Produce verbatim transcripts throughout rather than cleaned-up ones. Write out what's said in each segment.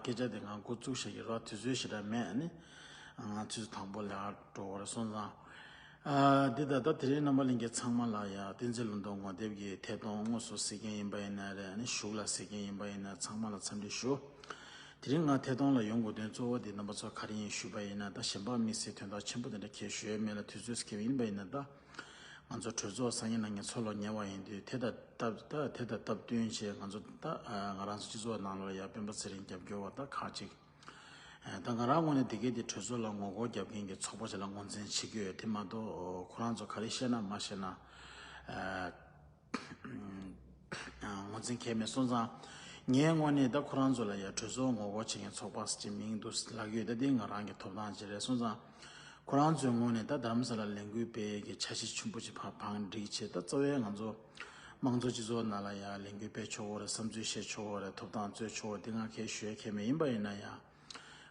སྐད་ཆ་དེ་ང་འགོ་བཙུགས་བཞག་གི་རོགས། དུས་ཚོད་ཞེ་དྲག་མེད། ཨ་ནི་ང་ཚོས་དང་པོ་ལ་འགྲོ་བར་སོང་ཙང་། ཨ་འདི་ད་ལྟ་དེ་རིང་རྣམ་པ་ལྷན་རྒྱས་ཚང་མ་ལ་ཡ་བསྟན་འཛིན་ལྷུན་སྟོབས་ངོ་དེབ་ཀྱི་ཐད་གཏོང་དངོས་སུ་གཟིགས་མཁན་ཡིན་པ་ཡིན་ན་རེད། ཨ་ནི་གཞུག་ལ་གཟིགས་མཁན་ཡིན་པ་ཡིན་ན་ཚང་མ་ལ་འཚམས་འདྲི་ཞུ། དེ་རིང་ང་ཐད་གཏོང་ལ་ཡོང་དགོས་དོན་གཙོ་བོ་དེ་རྣམ་པ་ཚོ་ག་རེ་ཡིན་ཞུས་པ་ཡིན་ན། ད་གཞན་པ་དམིགས་བསལ་དོན་དག་ཆེན་པོ་དེ་འདྲ་གས་ཞུ་ཡས་མེད་ལ། དུས་ཚོད་སྐྱེལ་ཡིན་པ་ཡིན་ན་ད། ང་ཚོ་གྲོས་ཚོགས་སང་ཉིན་གནངས་ཉིན་འཚོགས་ལ་ཉེ་བ་ཡིན་དུས། དེ་དང་སྟབས་ད་དེ་དང་སྟབས་བསྟུན་བྱས་ང་ཚོ་ད་ཨ་ང་རང་ཚོ་སྤྱི་ཚོགས་ནང་ལོགས་ལ་ཡ་སྤེན་པ་ཚེ་རིང་རྒྱབ་སྐྱོར་བ་ད་ཁག་ཅིག་ཨ་ད་ང་རང་ངོས་ནས་དེ་གའི་དེ་གྲོས་ཚོགས་ལ་ངོ་རྒོལ་རྒྱབ་མཁན་གྱི་ཚོགས་པ་ཞིག་ལ་ངོས་འཛིན་བྱེད་ཀྱི་ཡོད། དེ་མ་གཏོགས་ཁོ་རང་ཚོ་ག་རེ་བཤད་ན་མ་བཤད་ན། ཨ་ངོས་འཛིན་གལ་མེད་སོང་ཙང་། ངའི་ངོས་ནས་ད་ཁོ་རང་ཚོ་ལ་ཡ་གྲོས་ཚོགས་ངོ་རྒོལ་བྱེད་མཁན་ཚོགས་པ་ཟེར་གྱི་མིང་འདུག་ལབ་ཀྱི་ཡོད། ད་འདི་ང་རང་གི་ཐོབ་ཐང་ཅིག་རེད་སོང་ཙང་། ཁོ་རང་ཚོའི་ངོས་ནས་ད་རྡ་རམ་ས་ལ་ལས་འགུལ་སྤེལ་ཡས་ཀྱི་འཆར་གཞི་ཆེན་པོ་ཅིག་ཕར་བང་སྒྲིག་བྱས། ད་རྩ་བའི་ང་ཚོ་དམངས་གཙོ་སྤྱི་ཚོགས་ནང་ལ་ཡ་ལས་འགུལ་སྤེལ་ཆོག་གི་རེད། བསམ་ཚུལ་བཤད་ཆོག་གི་རེད། ཐོབ་ཐང་རྩོད་ཆོག་གི་རེད། འདི་ང་གས་ཞུ་ཡས་གལ་མེད། ཡིན་པ་ཡིན་ན་ཡང་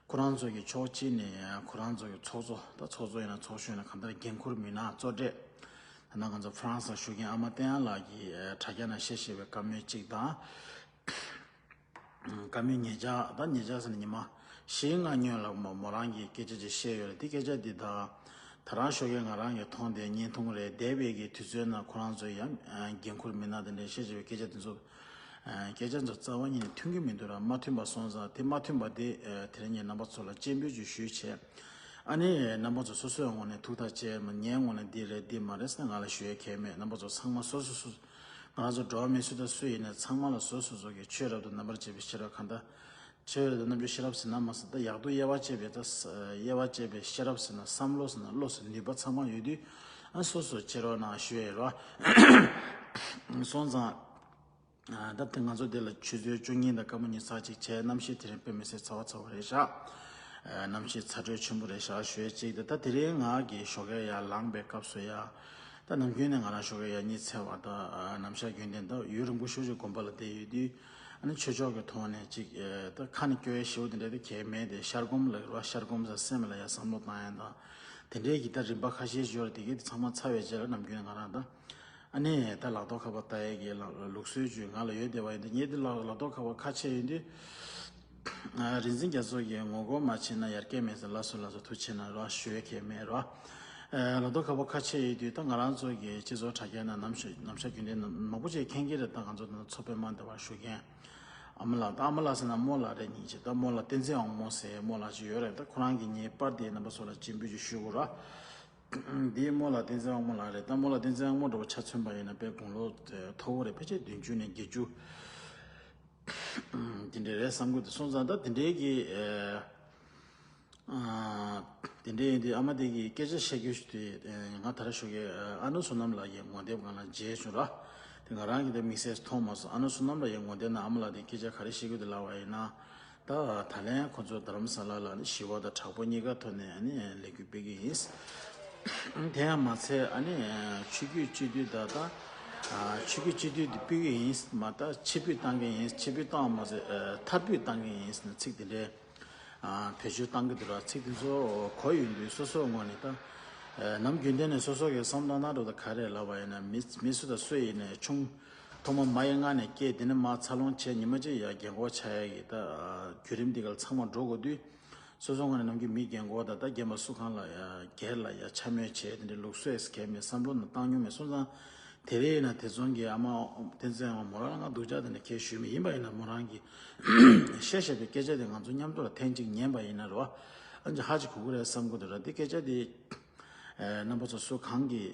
ཁོ་རང་ཚོ་གི་ཕྱོགས་གཅིག་ནས་ཁོ་རང་ཚོ་གི་ཚོགས་གཙོ་ད་ཚོགས་གཙོ་ཡིན་ན་ཚོགས་གཞོན་ན་གང་ལྟར་འགན་འཁུར་མི་སྣ་གཙོ་གྲས། ད་ནང་ང་ཚོ་ཧྥ་རན་སི་ལ་བཞུགས་མཁན་ཨ་མ་བསྟན་དབྱངས་ལགས་ཀྱིས་ཨ་དྲ་རྒྱ་ནང་བཤད་བཤད་པའི་བཀའ་མོལ་གཅིག་དང་། བཀའ་མོལ་ཉེ་ཆར་ད་ཉེ་ཆར་ཟེར་ན་ཉི་མ་བཞི་ལྔ་སྔོན་ལ་མོ་མོ་རང་གིས་སྐད་ཆ་ཅིག་བཤད་ཡོད་རེད། དེ་སྐད་ཆ་འདི་དང་ད་རང་ཞོགས་ཀས་ང་རང་གིས་མཐོང་དེ་བརྙན་ཐུང་རེད། འདས་པའི་གི་དུས་ཚོད་ནང་ཁོ་རང་ཚོ་ཡང་འགན་འཁུར་མི་སྣ་དེ་འདྲའི་བཤད་བྱས་པའི་སྐད་ཆ་དེ་ཚོ། སྐད་ཆ་ཚོ་རྩ་བ་ཉིད་ནས་མཐུན་གྱི་མི་འདུག་ར། མ་མཐུན་པ་སོང་ཙང་། དེ་མ་མཐུན་པ་དེ་དེ་རིང་ངས་རྣམ་པ་ཚོ་ལ་སྤྱན་འབུལ་ཅིག་ཞུས་བྱས། ཨ་ནི་རྣམ་པ་ཚོ་སོ་སོའི་ངོས་ནས་ཐུགས་ཐག་བཅད། མ་ངའི་ངོས་ནས་འདི་རེད་འདི་མ་རེད་ཟེར་ང་ལ་ཞུ་ཡས་གལ་མེད། རྣམ་པ་ཚོ་ཚང་མ་སོ་སོ་སོ་ང་རང་ཚོ་འགྲོ་བ་མི་སུ་དང་སུ་ཡིན་ནའི་ཚང་མ་ལ་སོ་སོ་སོ་གི་ཆོས་རབ་ཏུ་རྣམ་པར་འབྱེད་པའི་ཤེས་རབ་གང་ལྟར། ཆོས་རབ་ཏུ་རྣམ་འབྱེད་ཤེས་རབ་ཟེར་ན་མ་ཟད་ད་ཡག་སྡུག་དབྱེ་བ་འབྱེད་པའི་ད་དབྱེ་བ་འབྱེད་པའི་ཤེས་རབ་ཟེར་ན་བསམ་བློ་ཟེར་ན་བློ་ཟེར་ནུས་པ་ཚང་མ་ཡོད་དུས། ཨ་སོ་སོ་བྱེད་རོགས་གནང་ཞུ་ཡས་རོ། སོང་ཙང་། ད་དེ་ང་ཚོ་འདི་ལ་ཆུ་ཚོད་བཅུ་གཉིས་དང་སྐར་མ་ཉི་ཤུ་རྩ་གཅིག་བྱས། གནམ་གཤིས་དེ་རིང་དཔེ་མི་སྲིད་ཚ་བ་ཚ་བ་རེད་ཤག་གནམ་གཤིས་ཚ་དྲོད་ཆེན་པོ་རེད་ཤག་ཞུ་ཡས་གཅིག་དང་། ད་དེ་རིང་ང་གི་ཞོགས་ཀས་ཡར་ལངས་པའི་སྐབས་སུ་ཡ། ད་ནམ་རྒྱུན་ནས་ང་རང་ཞོགས་ཀས་ཡར་གཉིད་སད་པ་དང་ནམ་ཞག་རྒྱུན་ལྡན་ད་ཡུན་རིང་པོ་ཞེ་པོ་ཅིག་དགོན་པ་ལ་བསྡད་ཡོད་དུས། ཨ་ནི་ཆོས་ཕྱོགས་ཀྱི་ཐོག་ནས་ཅིག་ད་ཁ་ནས་སྐྱོ་ཡས་ཞེ་པོ་དེ་འདྲ་ད་གང་ཡང་མེད་དེ། ཤར་སྒོམ་ལ་ར་ཤར་སྒོམ་ཟེར་སེམས་ལ་ཡ་བསམ་བློ་བཏང་ཡས་དང་། དེ་འདྲའི་གི་ད་རིམ་པ་ཁ་ཤས་ཤིག་ཡོད་རེད། དེ་གི་དེ་ཚང་མ་ཚར་བའི་རྗེས་ལ་ནམ་རྒྱུན་ང་རང་ད། ཨ་ནི་ད་ལག་ཐོག་ཁ་པར་ལྟ་ཡས་ཀྱི་ལ་ལུགས་སྲོལ་ཅིག་ང་ལ་ཡོད་བསྡད་པ་ཡིན་དུས། ངས་འདི་ལ་ལག་ཐོག་ཁ་པར་ཁ་ཕྱེ་ཡོང་དུས། ཨ་རིག་འཛིན་རྒྱ་མཚོ་གིས་ངོ་རྒོལ་མ་བྱེད་ན་ཡར་སྐྱེད་མེད་ཟེར། ལགས་སོ་ལགས་སོ། ཐུགས་རྗེ་ཆེ་གནང་རོགས། ཞུ་ཡས་གང་ཡང་མེད་རོགས། ཨ་ལག་ཐོག་ཁ་པར་ཁ་ཕྱེ་ཡོང་དུས་ད་ང་རང་ཚོ་གི་སྤྱི་ཚོགས་དྲ་རྒྱ་ནང་ནམ་ཞག་ནམ་ཞག་རྒྱུན་ལྡན་མང་པོ་ཅིག་མཁྱེན་གྱི་རེད། ད་ང་ཚོ་ད་ཚོགས་པའི་དམངས་བདེ་བར་ཞུ་མཁན་ཨ་མ་ལགས། ད་ཨ་མ་ལགས་ཟེར་ན་རྨོ་ལགས་རེད། སྙིང་རྗེ། ད་རྨོ་ལགས་བསྟན་འཛིན་དབང་མོ་ཟེར་རྨོ་ལགས་ཅིག་ཡོད་རེད། ད་ཁོ་རང་གི་ངའི་པར་དེ་རྣམ་པ་ཚོ་ལ་སྤྱན་འབུལ་ཅིག་ཞུ་དགོས་ར། འདི་རྨོ་ལགས་བསྟན་འཛིན་དབང་མོ་ལགས་རེད། ད་རྨོ་ལགས་བསྟན་འཛིན་དབང་མོ་འདྲ་པོ་ཆ་མཚོན་པ་ཡིན་ན་དཔེ་དགུང་ལོ་མཐོ་པོ་རེད། ཕལ་ཆེར་བདུན་ཅུ་ནས་བརྒྱད་ཅུ་དེ་འདྲ་རེད་བསམ་གྱི་འདུག་སོང་ཙང་ད་དེ་འདྲའི་གི་ཨ་དེ་འདྲ་ཡིན་དུས་ཨ་མ་དེ་གི་སྐད་ཆ་བཤད་རྒྱུ་ཞིག་དེ་ང་ད་ར་ཞོགས་ཀས་ཨ་ནུ་བསོད་ནམས་ལགས་ཀྱི་ངོ་དེབ་སྒང་ལ་མཇལ་བྱུང་ར། དེ་ང་རང་གིས་དེ་དམིགས་བསལ་མཐོང་མ་སོང་། ཨ་ནུ་བསོད་ནམས་ལགས་ཀྱི་ངོ་དེབ་ནང་ཨ་མ་ལགས་དེ་སྐད་ཆ་ག་རེ་བཤད་ཀྱི་འདུག་ལབ་པ་ཡིན་ན། ད་ད་ལན་ཁོ་ཚོ་རྡ་རམ་ས་ལ་ལ་ནི་ཞི་བ་དང་དྲག་པོ་གཉིས་ཀ་ཐོག་ནས་ཨ་ནི་ལས་འགུལ་སྤེལ་གྱི་ཡིན། དེ་ཡང་མ་ཚད་ཨ་ནི་ཆོས་བརྒྱུད་སྤྱི་འཐུས་ད་ལྟ་ཆོས་བརྒྱུད་སྤྱི་འཐུས་དེ་སྤེལ་གྱི་ཡིན། མ་ད་ཕྱིར་འབུད་བཏང་གི་ཡིན། ཕྱིར་འབུད་བཏང་མ་ཚད་མཐར་འབུད་བཏང་གི་ཡིན་ཟེར་ནས་ཚིག་དེ་འདྲའི་བེད་སྤྱོད་བཏང་གི་འདུག་ར། ཚིག་དེ་ཚོ་གོ་ཡོང་དུས་སོ་སོའི་ངོས་ནས་ད་ནམ་རྒྱུན་ལྡན་ནས་སོ་སོ་གི་བསམ་བློ་ནང་འགྲོ་ད་ག་རེ་ལབ་པ་ཡིན་ན། མི་མི་སུ་དང་སུ་ཡིན་ནའི་ཆུང་ཐོག་མ་མ་ཡི་མངལ་ནས་སྐྱེས། དེ་ནས་མར་འཚར་ལོངས་བྱས། ཉི་མ་གཅིག་ཡ་རྒན་གོག་ཆགས་ཡ་གི་ད་བརྒྱུད་རིམ་འདི་ག་ལ་ཚང་མ་འགྲོ་དགོས་དུས། སོ་སོ་ངོས་ནས་ནམ་རྒྱུན་མི་རྒན་གོག་དང་ད་རྒན་པ་སུ་གང་ལ་ཡ་སྒེར་ལ་ཡ་འཕྱ་སྨོད་བྱས། དེ་འདྲའི་ལུགས་སྲོལ་གལ་མེད་བསམ་བློ་ནང་བཏང་མྱོང་མེད། སོང་ཙང་དེ་རིང་ཡིན་ན་དེ་ཚོང་གི་ཨ་མ་བསྟན་འཛིན་དབང་མོ་རང་ལ་ང་སྡུག་ཅག་དེ་འདྲ་ཁས་ཞུས་མེད། ཡིན་པ་ཡིན་ན་མོ་རང་གིས་བཤད་བཤད་པའི་སྐད་ཆ་དེ་ང་ཚོ་མཉམ་དུ་ལ་ཐེངས་གཅིག་ཉན་པ་ཡིན་ན་རེད་བ། ཨ་ཅེ་ཧ་ཅིག་གོ་གི་རེད་བསམ་གི་འདུག་ར། དེ་སྐད་ཆ་དེ། རྣམ་པ་ཚོ་སུ་གང་གིས་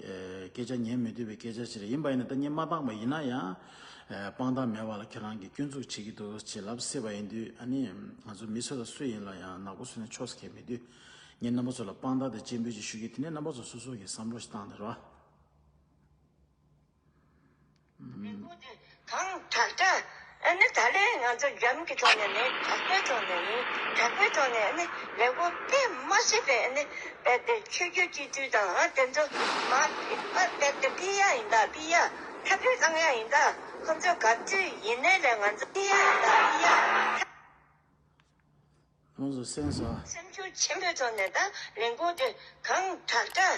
སྐད་ཆ་ཉན་མི་ཐུབ་པའི་སྐད་ཆ་ཞིག་རེད། ཡིན་པ་ཡིན་ན་ད་སྙད་མ་བཏང་པ་ཡིན་ན་ཡང་དཔང་རྟགས་མེད་པ་ལ་ཁྱེད་རང་གིས་སྐྱོན་འཛུགས་བྱེད་ཀྱི་འདུག་ཅེས་ལབ་སྲིད་པ་ཡིན་དུས། ཨ་ནི་ང་ཚོ་མི་སུ་དང་སུ་ཡིན་ལ་ཡང་ནག་པོ་བཟོས་ནས་ཆོག་ས་གང་ཡང་མེད་དུས། ངས་རྣམ་པ་ཚོ་ལ་དཔང་རྟགས་དང་སྤྱན་འབུལ་ཅིག་ཞུ་གི། དེ་ནས་རྣམ་པ་ཚོ་སོ་སོ་གིས་བསམ་བློ་ཞིག་བཏང་དེ་རོ། གང་དྲག་དྲག་ཨ་ནི་ད་ལན་ང་ཚོ་རྒྱམ་གྱི་ཕྱོགས་ནས་མེད། དྲག་པོའི་ཕྱོགས་ནས་ཡིན། དྲག་པོའི་ཕྱོགས་ནས་ཨ་ནི་ལས་འགུལ་སྤེལ་མ་ཤེས་པའི་ཨ་ནི་རྦད་དེ་ཆོས་བརྒྱུད་སྤྱི་འཐུས་དང་ཨ་དེ་ཚོ་མ་ཨ་རྦད་དེ་སྤེལ་ཡ་ཡིན་ད། སྤེལ་ཡ་འཐབ་རྩོད་བཏང་ཡ་ཡིན་ད། ཁོ་ཚོ་ག་ཚོད་ཡིན་ནའི་ལས་ང་ཚོ་སྤེལ་ཡ་ཡིན་ད། སྤེལ་ཡ། ཁོང་ཚོ་སེམས་སོ། སེམས་ཤུགས་ཆེན་པོའི་ཐོག་ནས་ད་ལས་འགུལ་དེ་གང་དྲག་དྲག་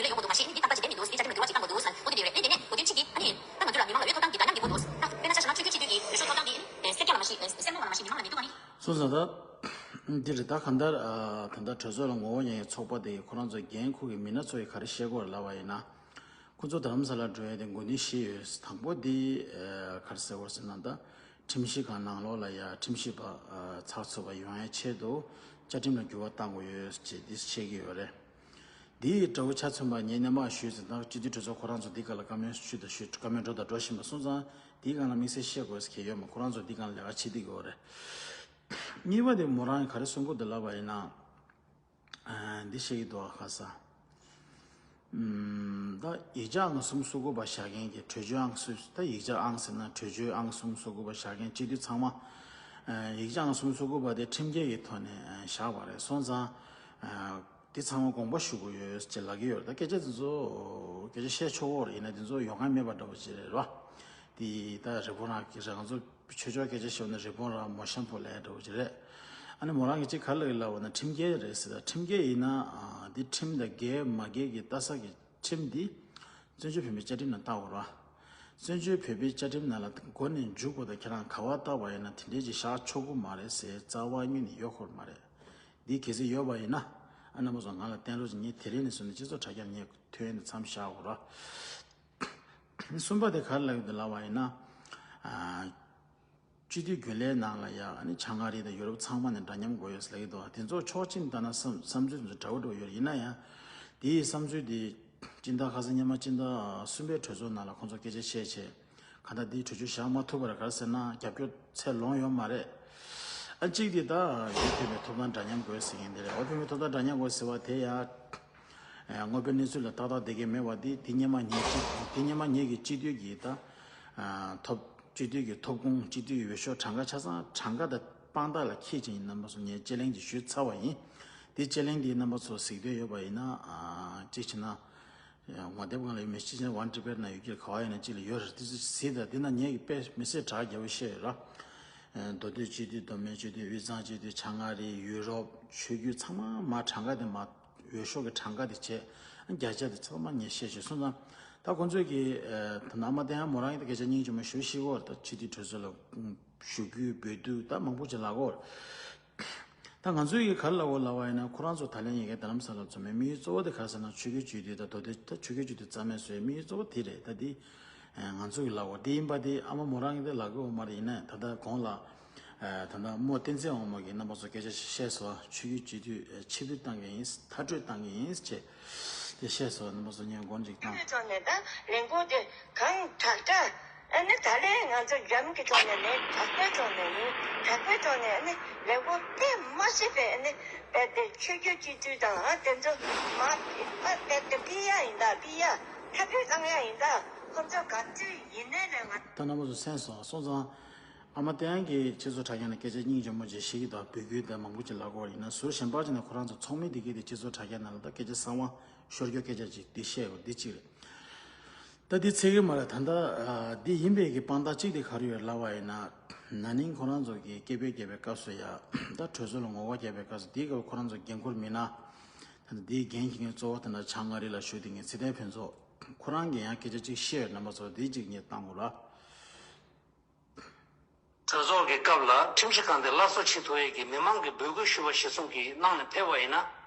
འདུན་ལས་ཡོང་གི་འདུག་མ་གཞི་ནི་འདི་ཐག་པ་ཇི་བདེ་མི་འདུག་འདི་བྱ་ཁྲིམས་ལ་འགྱུར་བ་ཅིག་བཏང་དགོས་འདུག་འོ་དེ་འདྲ་རེད། ཨེ་དེ་ནས་འོ་དེ་ཕྱི་གི་ཨ་ནི་ད་ང་ཚོ་ལ་མི་མང་ལ་འོས་ཐོབ་ཐང་གི་དཀའ་ཉམས་འདུག་ད་དཔེར་ན་ཆ་བཞག་ན་ཆོས་བརྒྱུད་ཅིག་གི་འོས་ཤོག་ཐོབ་ཐང་གི་ཨེ་སེར་སྐྱ་ལ་མ་གཞི་ཨེ་སེར་མོ་ལ་མ་གཞི་མི་མང་ལ་མི་འདུག་ཨ་ནི། སོང་ཙང་ད་འདི་རེད། ད་གང་ལྟར་ཨ་ད་ལྟ་གྲོས་ཚོགས་ལ་ངོ་བོ་ཉན་ཡའི་ཚོགས་པ་དེ་ཁོ་རང་ཚོ་འགན་འཁུར་གི་མི་སྣ་ཚོ་ཡིས་ག་རེ་བཤད་དགོས་རེད་ལབ་པ་ཡིན་ན། ཁོ་ཚོ་རྡ་རམ་ས་ལ་འགྲོ་ཡ་དེ་འགོ་འདྲེན་བྱས་ཡོད། དང་པོ་དེ་ཨ་ག་རེ་ཟེར་དགོས་ཟེར་ན། ད་ཁྲིམས་ཞིབ་ཁང་ནང་ལོགས་ལ་ཡ་ཁྲིམས་ཞིབ་པ་ཨ་ཚགས་ཚུད་པ་ཡོང་ཡའི་ཆེད་དུ་བཅའ་ཁྲིམས་ལ་འགྱུར་བ་གཏང་དགོས་ཡོད་ཅེས་འདི་བཤད་ཀྱི་ཡོད་རེད། འདིའི་དགྲ་བོ་ཆ་མཚོན་པ་ངས་སྔོན་མ་ཞུས་ཟིན། ད་སྤྱི་འཐུས་གྲོས་ཚོགས་ཁོ་རང་ཚོ་འདི་སྒང་ལ་བཀའ་མོལ་ཞུས་དང་ཞུས། བཀའ་མོལ་འགྲོ་དང་འགྲོ་བཞིན་པ། སོང་ཙང་འདིའི་སྒང་ལ་དམིགས་བསལ་བཤད་དགོས་ཟེར་གྱི་ཡོད་མ། ཁོ་རང་ཚོ་འདི་སྒང་ལ་ལས་ཀ་བྱེད་བསྡད་ཀྱི་ཡོད་རེད། གཉིས་པ་དེ་མོ་རང་གིས་ག་རེ་གསུང་གི་འདུག་ལབ་པ་ཡིན་ན། ཨ་འདི་བཤད་ཀྱི་འདུག་ཨ་ཁ་ས། ཨམ། ད་ཡིག་ཆ་ཨང་གསུམ་སོ་དགུ་པ་བཞག་མཁན་གྱི་གྲོས་ཆོད་ཨང་སུ་ད་ཡིག་ཆ་ཨང་ཟེར་ན་གྲོས་ཆོད་ཨང་གསུམ་སོ་དགུ་པ་བཞག་མཁན་སྤྱི་འཐུས་ཚང་མ། ཨ་ཡིག་ཆ་ཨང་གསུམ་སོ་དགུ་པ་དེ་ཁྲིམས་འགལ་གྱི་ཐོག་ནས་ཨ་བཞག་པ་རེད་སོང་ཙང་། ཨ་དེ་ཚང་མ་དགོངས་པ་ཞུ་དགོས་ཡོད་ཅེས་ལབ་ཀྱི་ཡོད་རེད། ད་སྐད་ཆ་དེ་ཚོ་སྐད་ཆ་བཤད་ཆོག་གོ་རེད། ཡིན་ན་དེ་ཚོ་ཡོང་མཁན་མེད་པ་འདྲ་པོ་ཅིག་རེད་རོ། དེ་ད་རི་པོ་རང་གི་རང་ཚོ་ཆོས་ཕྱོགས་སྐད་ཆ་བཤད་ན་རི་པོ་རང་མོ་ཤམ་པོ་ལས་འདྲ་པོ་ཅིག་རེད། ཨ་ནི་མོ་རང་གི་ཅིག་ག་ལ་གི་ལབ་པ་ན་ཁྲིམས་འགལ་རེད་ཟེར། ད་ཁྲིམས་འགལ་ཡིན་ན་ཨ་དེ་ཁྲིམས་དང་འགལ་མ་འགལ་གྱི་ལྟ་ས་གི་ཁྲིམས་འདི་བཙན་བྱོལ་བོད་མིའི་བཅའ་ཁྲིམས་ནང་བལྟ་དགོས་ར། བཙན་བྱོལ་བོད་པའི་བཅའ་ཁྲིམས་ནང་ལ་མགོ་ནས་མཇུག་བར་དུ་ཁྱེད་རང་ག་བ་བལྟ་བ་ཡིན་ན་དེ་འདྲས་ཀྱི་བཞག་ཆོག་གི་མ་རེད་ཟེར་རྩ་བ་ཉིད་ནས་ཡོད་ཁོ་མ་རེད། འདི་གལ་སྲིད་ཡོད་པ་ཡིན་ན་ཨ་རྣམ་པ་ཚོ་ང་ལ་བསྟན་རོགས་ཀྱིས། ངས་དེ་རིང་ནས་བཟུང་ནས་སྤྱི་ཚོགས་དྲ་རྒྱ་ངས་ཐོན་ནས་མཚམས་བཞག་དགོས་ར། གསུམ་པ་དེ་ག་རེ་ལབ་ཀྱི་འདུག་ལབ་པ་ཡིན་ན། ཨ། སྤྱི་འཐུས་རྒྱུན་ལས་ནང་ལ་ཡང་ཨ་ནི་བྱང་ཨ་རི་དང་ཡུ་རོབ་ཚང་མ་ནས་འདྲ་མཉམ་དགོས་ཡོད་ཟེར་ལབ་ཀྱི་འདུག་དེ་ཚོ་ཕྱོགས་གཅིག་ནས་ལྟ་ན་བསམ་བསམ་ཚུལ་འདི་འདྲ་བོ་འདྲ་བོ་ཡོད་རེད། ཡིན་ན་ཡང་དེའི་བསམ་ཚུལ་དེ་སྤྱི་ཟླ་ཁ་སང་སྔོན་མ་སྤྱི་ཟླ་གསུམ་པའི་གྲོས་ཚོགས་ནང་ལ་ཁོང་ཚོ་སྐད་ཆ་བཤད་བྱས་གང་ལྟར་དེའི་གྲོས་ཆོད་བཞག་མ་ཐུབ་པ་རེད། ག་རེ་ཟེར་ན་རྒྱབ་སྐྱོར་ཚད་ལོངས་ཡོད་མ་རེད། ཨ་གཅིག་དེ་ད་ཡུལ་ཕན་པའི་ཐོབ་ཐང་འདྲ་མཉམ་དགོས་ཟེར་མཁན་དེ་རེད། ཡུལ་ཕན་པའི་ཐོབ་ཐང་འདྲ་མཉམ་དགོས་ཟེར་བ་དེ་ཡང་། ཨ་དངོས་པོའི་གནས་ཚུལ་ལ་ཏག་ཏག་བསྡད་ཀྱི་མེད་པ་འདི་དེ་སྔོན་མ་ངེད་ཀྱི་དེ་སྔོན་མ་ངེད་ཀྱི་སྤྱི་འཐུས་ཀྱི་ད་ཨ་ཐོབ་སྤྱི་འཐུས་ཀྱི་ཐོབ་ཁུངས་སྤྱི་འཐུས་ཀྱི་འོས་ཤོག་གྲངས་ཀ་ཆ་ཚང་གྲངས་ཀ་དང་དཔང་རྟགས་ལ་འཁྱེར་ཅིང་རྣམ་པ་ཚོ་ངས་དཔྱད་གླེང་ཅིག་ཞུས་ཚར་བ་ཡིན། དེ་དཔྱད་གླེང་འདི་རྣམ་པ་ཚོ་གཟིགས་འདོད་ཡོད་པ་ཡིན་ན་ཨ་གཅིག་བྱས་ན་ངོ་དེབ་སྒང་ལ་ཡོད་མེད་ཅི་ཆེན་ཝན་ཊི་པེར་ན་ཡོད་ཀྱི་ག་བ་ཡིན་ན་གཅིག་ལ་ཡོད་རེད། དེ་ཚོ་གཟིགས་དང་དེ་ན་ངས་ཀྱི་དཔེ་མི་སྲིད་དྲག་རྒྱ་བོ་བཤད་ཡོད་ར། མདོ་སྟོད་སྤྱི་འཐུས། མདོ་སྨད་སྤྱི་འཐུས། དབུས་གཙང་སྤྱི་འཐུས། བྱང་ཨ་རི། ཡུ་རོབ། ཆོས་བརྒྱུད་ཚང་མ་མ་གྲངས་ཀ་དེ་མ་འོས་ཤོག་གི་གྲངས་ཀ་དེ་བྱས་བརྒྱ་ཆ་དེ་ཚང་མ་ངས་བཤད་ཤེས་སོང་ཙང་། ད་ཁོང་ཚོས་ཀྱི་ད་ནང་མ་བསྟན་ཡང་མོ་རང་གི་ད་སྐད་ཆ་སྙིང་རྗེ་མོ་ཞུ་ཤེས་གོ། ད་སྤྱི་འཐུས་གྲོས་ཚོགས་ལ་ཞུ་རྒྱུའི་འབོད་སྐུལ་ད་མང་པོ་ཅིག་ལབ་གོ། ད་ང་ཚོས་ཀྱི་ག་རེ་ལབ་གོ་ལབ་པ་ཡིན་ན་ཁོ་རང་ཚོ་ད་ལན་ཡི་གེ་རྡ་རམ་ས་ལ་ཚོ་མའི་དམིགས་ཡུལ་གཙོ་བོ་དེ་ག་རེ་ཟེར་ན་ཆོས་བརྒྱུད་སྤྱི་འཐུས་ད་མདོ་སྟོད་ད་ཆོས་བརྒྱུད་སྤྱི་འཐུས་རྩ་མེད་བཟོ་བའི་དམིགས་ཡུལ་གཙོ་བོ་དེ་རེད། ད་དེ་ང་ཚོ་གི་ལབ་གོ་དེ་ཡིན་པ་དེ་ཨ་མ་མོ་རང་གི་དེ་ལབ་གོ་མ་རེད། ཡིན་ནའི་ད་ལྟ་གོང་ལ། ད་ལྟ་རྨོ་བསྟན་འཛིན་དབང་མོ་གིས་རྣམ་པ་ཚོ་སྐད་ཆ་ཞིག་བཤད་སོང་། ཆོས་བརྒྱུད་སྤྱི་འཐུས་ཕྱིར་འབུད་བཏང་གི་ཡིན། མཐར་སྐྲོད་བཏང་གི་ཡིན་ཅེས་དེ་བཤད་སོང་། རྣམ་པ་ཚོ་ངས་མགོ་འཇིགས་བཏང་། ཆོས་ཕྱོགས་ནས་ད་ལས་འགུལ་དེ་གང་དྲག་དྲག་ཨ་ནི་ད་ལན་ང་ཚོ་འཇམ་གྱི་ཕྱོགས་ནས་ནི་དྲག་པོའི་ཕྱོགས་ནས་ཡིན། དྲག་པོའི་ཕྱོགས་ནས་ཨ་ནི་ལས་འགུལ་དཔེ་མ་སྲིད་པའི་ཨ་ནི་དཔེ་དེ་ཆོས་བརྒྱུད་སྤྱི་འཐུས་དང་ཨ་དེ་ཚོ་མ་ཨ་དཔེ་དེ་ཕི་ཡ་ཡིན་ད་ཕི་ཡ་མཐར་སྐྲོད་བཏང་ཡ་ཡིན་ད་ཁོ་ཚོ་ག་ཚོད་ཡིན་ནའི་ལས་ང་། ད་རྣམ་པ་ཚོ་གསན་སོང་སོང་ཙང་། ཨ་མ་བསྟན་དབྱངས་ཀྱིས་སྤྱི་ཚོགས་དྲ་རྒྱ་ནས་སྐད་ཆ་སྙིང་རྗེ་མོ་ཅིག་བཤད་ཀྱི་འདུག་འབོད་སྐུལ་དང་མང་པོ་ཅིག་ལབ་ཀྱི་ཡོད་རེད། ཡིན་ན་ཟུར་གཞན་པ་ཅིག་ནས་ཁོ་རང་ཚོ་ཚོགས་མི་འདི་གས་དེ་སྤྱི་ཚོགས་དྲ་རྒྱ་ནང་ལ་ད་སྐད་ཆ་གསང་བ་ཤོར་རྒྱུ་སྐད་ཆ་ཅིག་འདི་བཤད་དགོས་འདི་གཅིག་རེད། ད་འདི་ཚད་ཀྱི་མ་རེད། ད་ལྟ་འདི་ཡིན་པའི་གི་དཔང་རྟགས་གཅིག་དེ་ག་རེ་ཡོད་ལབ་པ་ཡིན་ན། ན་ནིང་ཁོ་རང་ཚོ་གི་སྐད་འབོད་རྒྱབ་པའི་སྐབས་སུ་ཡ་ད་གྲོས་ཚོགས་ལ་ངོ་རྒོལ་རྒྱབ་པའི་སྐབས་སུ་འདིའི་སྐབས་ཁོ་རང་ཚོ་འགན་འཁུར་མི་སྣ། ད་ལྟ་འདིའི་འགན་འཁྱེར་མཁན་གཙོ་བོ་དེ་འདྲ་བྱང་ཨ་རི་ལ་བཞུགས་བསྡད་མཁན་ཚེ་བརྟན་ཕུན་ཚོགས་ཁོ་རང་གིས་ཡང་སྐད་ཆ་གཅིག་བཤད་ཡོད། རྣམ་པ་ཚོ་འདི་གཅིག་ངས་བཏང་དགོས་ར། གྲོས་ཚོགས་ཀྱི་སྐབས་ལ་ཁྲིམས་ཞིབ་ཁང་དེ་སླར་གསོ་བྱེད་ཐུབ་ཡས་ཀྱི་མི་མང་གི་འབོད་སྐུལ་ཞུ་བ་གཞིར་བཟུང་གིས་གནང་ནས་ཕེབས་པ་ཡིན་ན་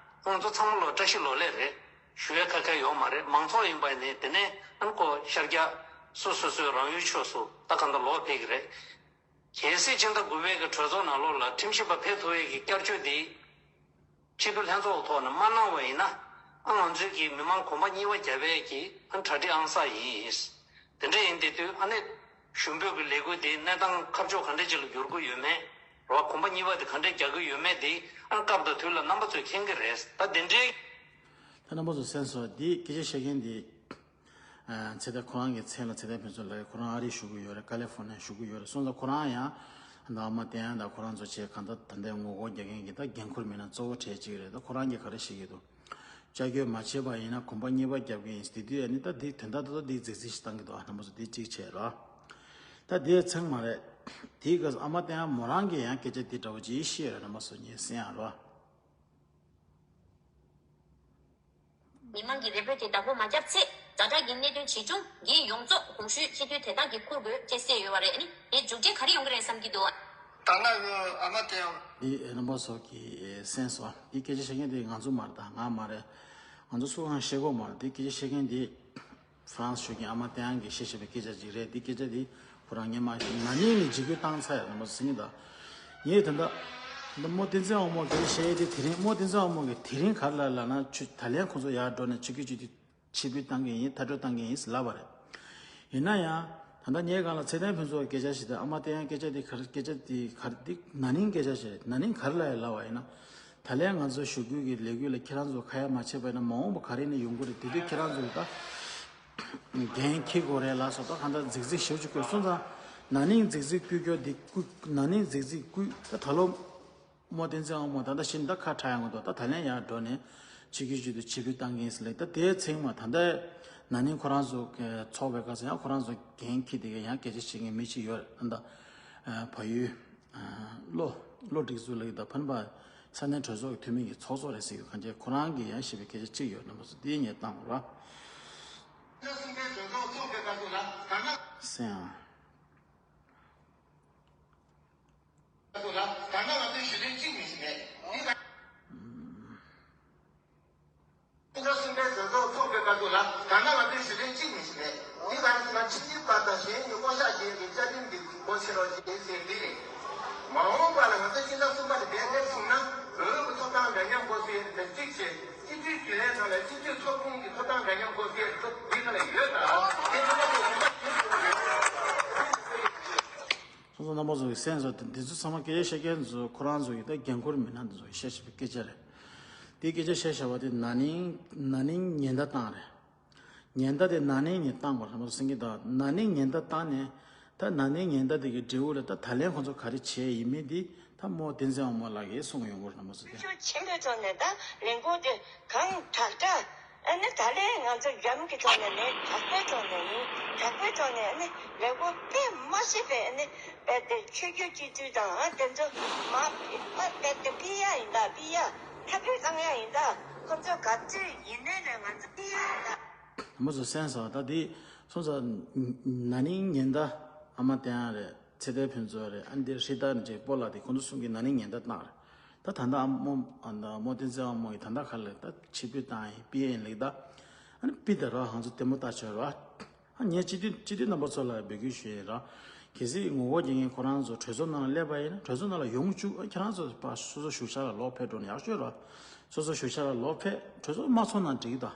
ང་ཚོ་ཚང་མ་ལོ་བཀྲ་ཤིས་ལོ་ལེགས་རེད་ཞུ་ཡས་ཁ་ཁ་ཡོད་མ་རེད། མང་ཚོགས་ཡིན་པ་ནི་དེ་ནས་ཨ་ནི་ཁོ་ཤར་རྒྱག་སོ་སོ་སོའི་རང་ཡུལ་ཕྱོགས་སུ་ད་གང་ལྟར་ལོག་ཕེབས་ཀྱི་རེད། གལ་སྲིད་ཕྱི་ཟླ་དགུ་པའི་གི་གྲོས་ཚོགས་ནང་ལོགས་ལ་ཁྲིམས་ཞིབ་པ་ཕེབས་ཐུབ་ཡས་ཀྱི་བསྐྱར་བཅོས་དེ་སྤྱི་འཐུས་ལྷན་ཚོགས་ཐོག་ནས་མ་གནང་བ་ཡིན་ན་ཨ་ང་ཚོའི་གི་མི་མང་གོམ་པ་གཉིས་པ་རྒྱབ་ཡས་ཀྱི་ཨ་གྲ་སྒྲིག་ཨང་གསར་ཡིན། དེ་འདྲ་ཡིན་དེ་དུས་ཨ་ནི་ཞུ་འབོད་ཀྱི་ལས་འགུལ་དེའི་གནས་སྟངས་ཁ་ཕྱོགས་ག་འདྲ་ཅིག་ལ་འགྱུར་གྱི་ཡོད་མེད་རོ། གོམ་པ་གཉིས་པ་དེ་ག་འདྲ་རྒྱག་གི་ཡོད་མེད་དེ་ཨ་སྐབས་དང་དུས་ལ་རྣམ་པ་ཚོས་མཁྱེན་གྱི་རེད། ད་དེ་འདྲའི། ད་རྣམ་པ་ཚོ་གསན་སོང་། འདི་སྐད་ཆ་བཤད་མཁན་འདི། ཨ་ཚེ་བརྟན་ཁོ་རང་གི་མཚན་ལ་ཚེ་བརྟན་ཕུན་ཚོགས་ལགས་ཁོ་རང་ཨ་རིར་བཞུགས་ཀྱི་ཡོད་རེད། ཀ་ལི་ཧྥོར་ནི་ཡར་བཞུགས་ཀྱི་ཡོད་རེད། སོང་ཙང་ཁོ་རང་ཡང་ད་ཨ་མ་བསྟན་དབྱངས་དང་ཁོ་རང་ཚོ་བྱས་གང་ལྟར་ད་ལྟའི་ངོ་རྒོལ་རྒྱག་མཁན་གྱི་ད་འགན་འཁུར་མི་སྣ་གཙོ་བོ་གྲས་གཅིག་རེད། ད་ཁོ་རང་གིས་ག་རེ་བཤད་ཀྱི་འདུག་བཅའ་འཁྱོལ་མ་བྱས་པ་ཡིན་ན་གོམ་པ་གཉིས་པ་རྒྱབ་ཀྱི་ཡིན། དེ་དུས་ཨ་ནི་ད་འདི་དོན་དག་ཏོག་ཏོག་འདི་རྫིག་རྫིག་ཞིག་བཏང་གི་འདུག་ཨ་རྣམ་པ་ཚོ་འདི་གཅིག་བྱས་རོགས། ད་འདི་ཚང་མ་རེད། དེའི་སྐབས་སུ་ཨ་མ་བསྟན་དབྱངས་མོ་རང་གིས་ཡང་སྐད་ཆ་འདི་འདྲ་བོ་ཅིག་བཤད་ཡོད་རེད། རྣམ་པ་ཚོ་ངས་གསན་ཡ་རོགས། མི་མང་གི་རེ་འབོད་དེ་བདག་པོ་མ་བརྒྱབ་ཚེ་ཛ་དྲག་གི་གནད་དོན་ཇི་བྱུང་གི་ཡོངས་རྫོགས་གོང་ཞུས་སྤྱི་འཐུས་དེ་དག་གིས་འཁུར་དགོས་ཅེས་གསལ་ཡོད་པ་རེད། ཨ་ནི་དེ་མཇུག་འབྲས་ག་རེ་ཡོང་གི་རེད་བསམ་གྱི་འདུག་ད་ལྟ་གི་ཨ་མ་དེ་ཡང་། འདི་རྣམ་པ་ཚོ་གིས་གསན་སོང་། འདི་སྐད་ཆ་བཤད་མཁན་དེ་ང་ཚོ་མ་རེད། ད་ང་མ་རེད། ང་ཚོ་སུ་གང་བཤད་གོ་མ་རེད། འདི་སྐད་ཆ་བཤད་མཁན་དེ་ཧྥ་རན་སི་ཞོགས་ཀྱི་ཨ་མ་བསྟན་དབྱངས་ཀྱིས་བཤད་བཞིན་པའི་སྐད་ཆ་ཅིག་རེད། འདི་སྐད་ཆ་དེ་ཁོ་རང་སྔོན་མ་ན་ནིང་ནས་འཇིགས་སྐུལ་བཏང་ཚར་ཡ་རེད། རྣམ་པ་ཚོ་ཟིན་གྱི་འདུག་ངས་ད་ལྟ་ད་རྨོ་བསྟན་འཛིན་དབང་མོ་གིས་བཤད་དེ་དེ་རིང་རྨོ་བསྟན་འཛིན་དབང་མོ་གིས་དེ་རིང་ག་རེ་ལབ་ལབ་ན་ཆུ་ད་ལན་ཁོ་ཚོ་ཡར་འགྲོ་ནས་ཆུ་སྐྱིད་ཆུ་དུས་ཕྱིར་འབུད་བཏང་གི་ཡིན། མཐར་སྐྲོད་བཏང་གི་ཡིན་ཟེར་ལབ་པ་རེད། ཡིན་ན་ཡང་ད་ལྟ་ངའི་སྒང་ལ་ཚེ་བརྟན་ཕུན་ཚོགས་ཀྱི་སྐད་ཆ་ཞིག་དང་ཨ་མ་བསྟན་དབྱངས་སྐད་ཆ་དེ་ག་རེ་སྐད་ཆ་དེ་ག་རེ་དེ་ན་ནིང་སྐད་ཆ་ཞིག་རེད། ན་ནིང་ག་རེ་ལབ་ཡ་ལབ་པ་ཡིན་ན། ད་ལན་ང་ཚོ་ཞུ་སྐུལ་གྱི་ལས་འགུལ་ལ་ཁྱེད་རང་ཚོ་ཁ་ཡ་མ་བྱས་པ་ཡིན་ན་མ་འོངས་པ་ག་རེ་ནས་ཡོང་གི་རེད། དེ་དུས་ཁྱེད་རང་ཚོ་ད་ འགན་འཁྱེར་དགོས་རེད་ལ་སོགས་ད་གང་ལྟར་རྫིག་རྫིག་ཞེ་པོ་ཅིག་བསྐུལ་སོང་ཙང་། ན་ནིང་རྫིག་རྫིག་བསྐུལ་རྒྱུ་འདི་བསྐུལ། ན་ནིང་རྫིག་རྫིག་བསྐུལ་ད་ད་ལོ། རྨོ་བསྟན་འཛིན་དབང་མོ་ད་ལྟ་བཞིན་ད་ཁ་གྲག་ཡོང་གི་འདུག་ད་ད་ལན་ཡར་འགྲོ་ནས་ཆིག་སྒྱུར་ཆེད་དུ་ཆེད་ཕུལ་བཏང་གིན་ཟེར་ལེ། ད་དེའི་ཚེ་མ་ད་ལྟ་ན་ནིང་ཁོ་རང་ཚོ་ཚོགས་པའི་སྐབས་སུ་ཡང་ཁོ་རང་ཚོ་འགན་འཁྱེར་དེ་ག་ཡང་སྐད་ཆ་བཤད་མཁན་མི་གཅིག་ཡོད་རེད། ད་ལྟ་བལ་ཡུལ་བློ་བློ་སྒྲིག་འཛུགས་ལ་ཡོད་ད་ཕན་པ་ས་གནས་གྲོས་ཚོགས་ཀྱི་འཐུས་མི་གི་ཚོགས་གཙོ་རེད་ཟེར་གྱི་གང་ཅི་ཁོ་རང་གིས་ཡང་བཤད་པའི་སྐད་ཆ་གཅིག་ཡོད་རྣམ་པ་ཚོ་དེ་ངས་བཏང་རོགས། སེང་ཨ། ཐུགས་རྗེ་གསུམ་པའི་གྲོས་ཚོགས་ཚོགས་པའི་སྐབས་སུ་ལ་ད་ལྟ་ང་ཚོས་ཞུ་ལན་གཅིག་ནས་ཞུ་ལན་འདི་ག་རེ་ཟེར་ན་ཕྱི་འགྱུར་པ་དང་གཞན་གྱི་བསྐོ་བཞག་བྱས་པའི་བཅའ་ཁྲིམས་འདི་སྒོ་ཕྱེ་རོགས་ཞེས་ཟེར་འདི་རེད། མ་འོངས་པ་ལ་ང་ཚོ་སྤྱི་ཟླ་གསུམ་པ་དེ་འདས་འདས་སོང་ན་བོད་ཀྱི་ཐོབ་ཐང་འདྲ་མཉམ་སྒོ་ཕྱེ་དེ་གཅིག་བྱས་སྤྱི་འཐུས་རྒྱུན་ལས་ནང་ལ་སྤྱི་འཐུས་ཚོགས་ཆུང་གི་ཐོབ་ཐང་འདྲ་མཉམ་སྒོ་ཕྱེ་ཐུབ་འདི་ག་ལ་ཡོད་དམ་དེ་ཐོབ་ཐང་དེ་ཚོ་ཚང་མ་ཚོ་གི་སེམས་སོ་དེ་འདི་ཚོ་ཚང་མ་སྐད་ཆ་བཤད་མཁན་ཚོ་ཁོ་རང་ཚོ་ཡི་ད་འགན་ཁུར་མི་སྣ་འདི་ཚོ་གི་བཤད་བཤད་པའི་སྐད་ཆ་རེད། དེ་སྐད་ཆ་བཤད་བཞག་པ་དེ་ན་ནིང་ན་ནིང་ཉེན་བརྡ་བཏང་རེད། ཉེན་བརྡ་དེ་ན་ནིང་ནས་བཏང་བ་རེད་མ་གཏོགས་སེང་གེ་ད་ན་ནིང་ཉེན་བརྡ་བཏང་ནས་ད་ན་ནིང་ཉེན་བརྡ་དེ་གི་འབྲས་བུ་ལ་ད་ད་ལན་ཁོ་ཚོ་ག་རེ་བྱས་ཡིན་མིན་དེ་ད་རྨོ་བསྟན་འཛིན་དབང་མོ་ལགས་ཀྱིས་གསུངས་ཡོང་གི་རེད་མ་གཏོགས་སེང་གེ། ཆེན་པོའི་ཐོག་ནས་ད་ལས་འགུལ་དེ་གང་དྲག་དྲག་ཨ་ནི་ད་ལན་ང་ཚོ་འཇམ་གྱི་ཐོག་ནས་མིན་དྲག་པོའི་ཐོག་ནས་ཡིན། དྲག་པོའི་ཐོག་ནས་ཨ་ནི་ལས་འགུལ་སྤེལ་མ་ཤེས་པའི་ཨ་ནི་དཔེ་དེ་ཆོས་བརྒྱུད་སྤྱི་འཐུས་དང་ཨ་དེ་ཚོ་མ་མ་དཔེ་དེ་སྤེལ་ཡ་ཡིན་ད་སྤེལ་ཡ་ཐབས་ཇུས་བཏང་ཡ་ཡིན་ད་ཁོ་ཚོ་ག་ཚོད་ཡིན་ནའི་ལས་ང་ཚོ་སྤེལ་ཡ་ཡིན་ད། མ་ཚོ་སེམས་ས་ད་དེ་སོང་ཙང་ན་ནིང་ཉེན་བརྡ་ཨ་མ་བསྟན་ཡ་རེད། ཚེ་བརྟན་ཕུན་ཚོགས་རེད། ཨ་འདི་ཧྲི་ཏ་ནི་ཅིག་སྤོ་ལགས་དེ་ཁོང་ཚོ་གསུམ་གྱིས་ན་ནིང་ཉེན་བརྡ་བཏང་རེད། ད་ད་ལྟ་ཨ་མོ་ཨ་ད་རྨོ་བསྟན་འཛིན་དབང་མོ་ཡིས་ད་ལྟ་ག་ལ་ད་ཆིག་སྒྱུར་བཏང་ཡིན་པི་ཨེན་ལེགས་ད། ཨ་ནི་པི་ད་ར་ང་ཚོ་ལྟད་མོ་ལྟ་ཆོག་ར། ཨ་ངས་སྤྱི་འཐུས་སྤྱི་འཐུས་རྣམ་པ་ཚོ་ལ་འབོད་སྐུལ་ཞུ་ཡིན་ར། གལ་སྲིད་ངོ་རྒོལ་རྒྱག་མཁན་ཁོ་རང་ཚོ་གྲོས་ཚོགས་ནང་ལ་སླེབས་པ་ཡིན་ན་གྲོས་ཚོགས་ནང་ལ་ཡོང་བཅུག་ཨ་ཁྱེད་རང་ཚོ་ཕར་སོ་སོ་བཞུགས་ཤག་ལ་ལོག་ཕེབས་འགྲོ་ན་ཡག་ཤོས་ར། སོ་སོ་བཞུགས་ཤག་ལ་ལོག་ཕེབས་གྲོས་ཚོགས་མ་ཚོགས་ན་འགྲིག་གི་ད།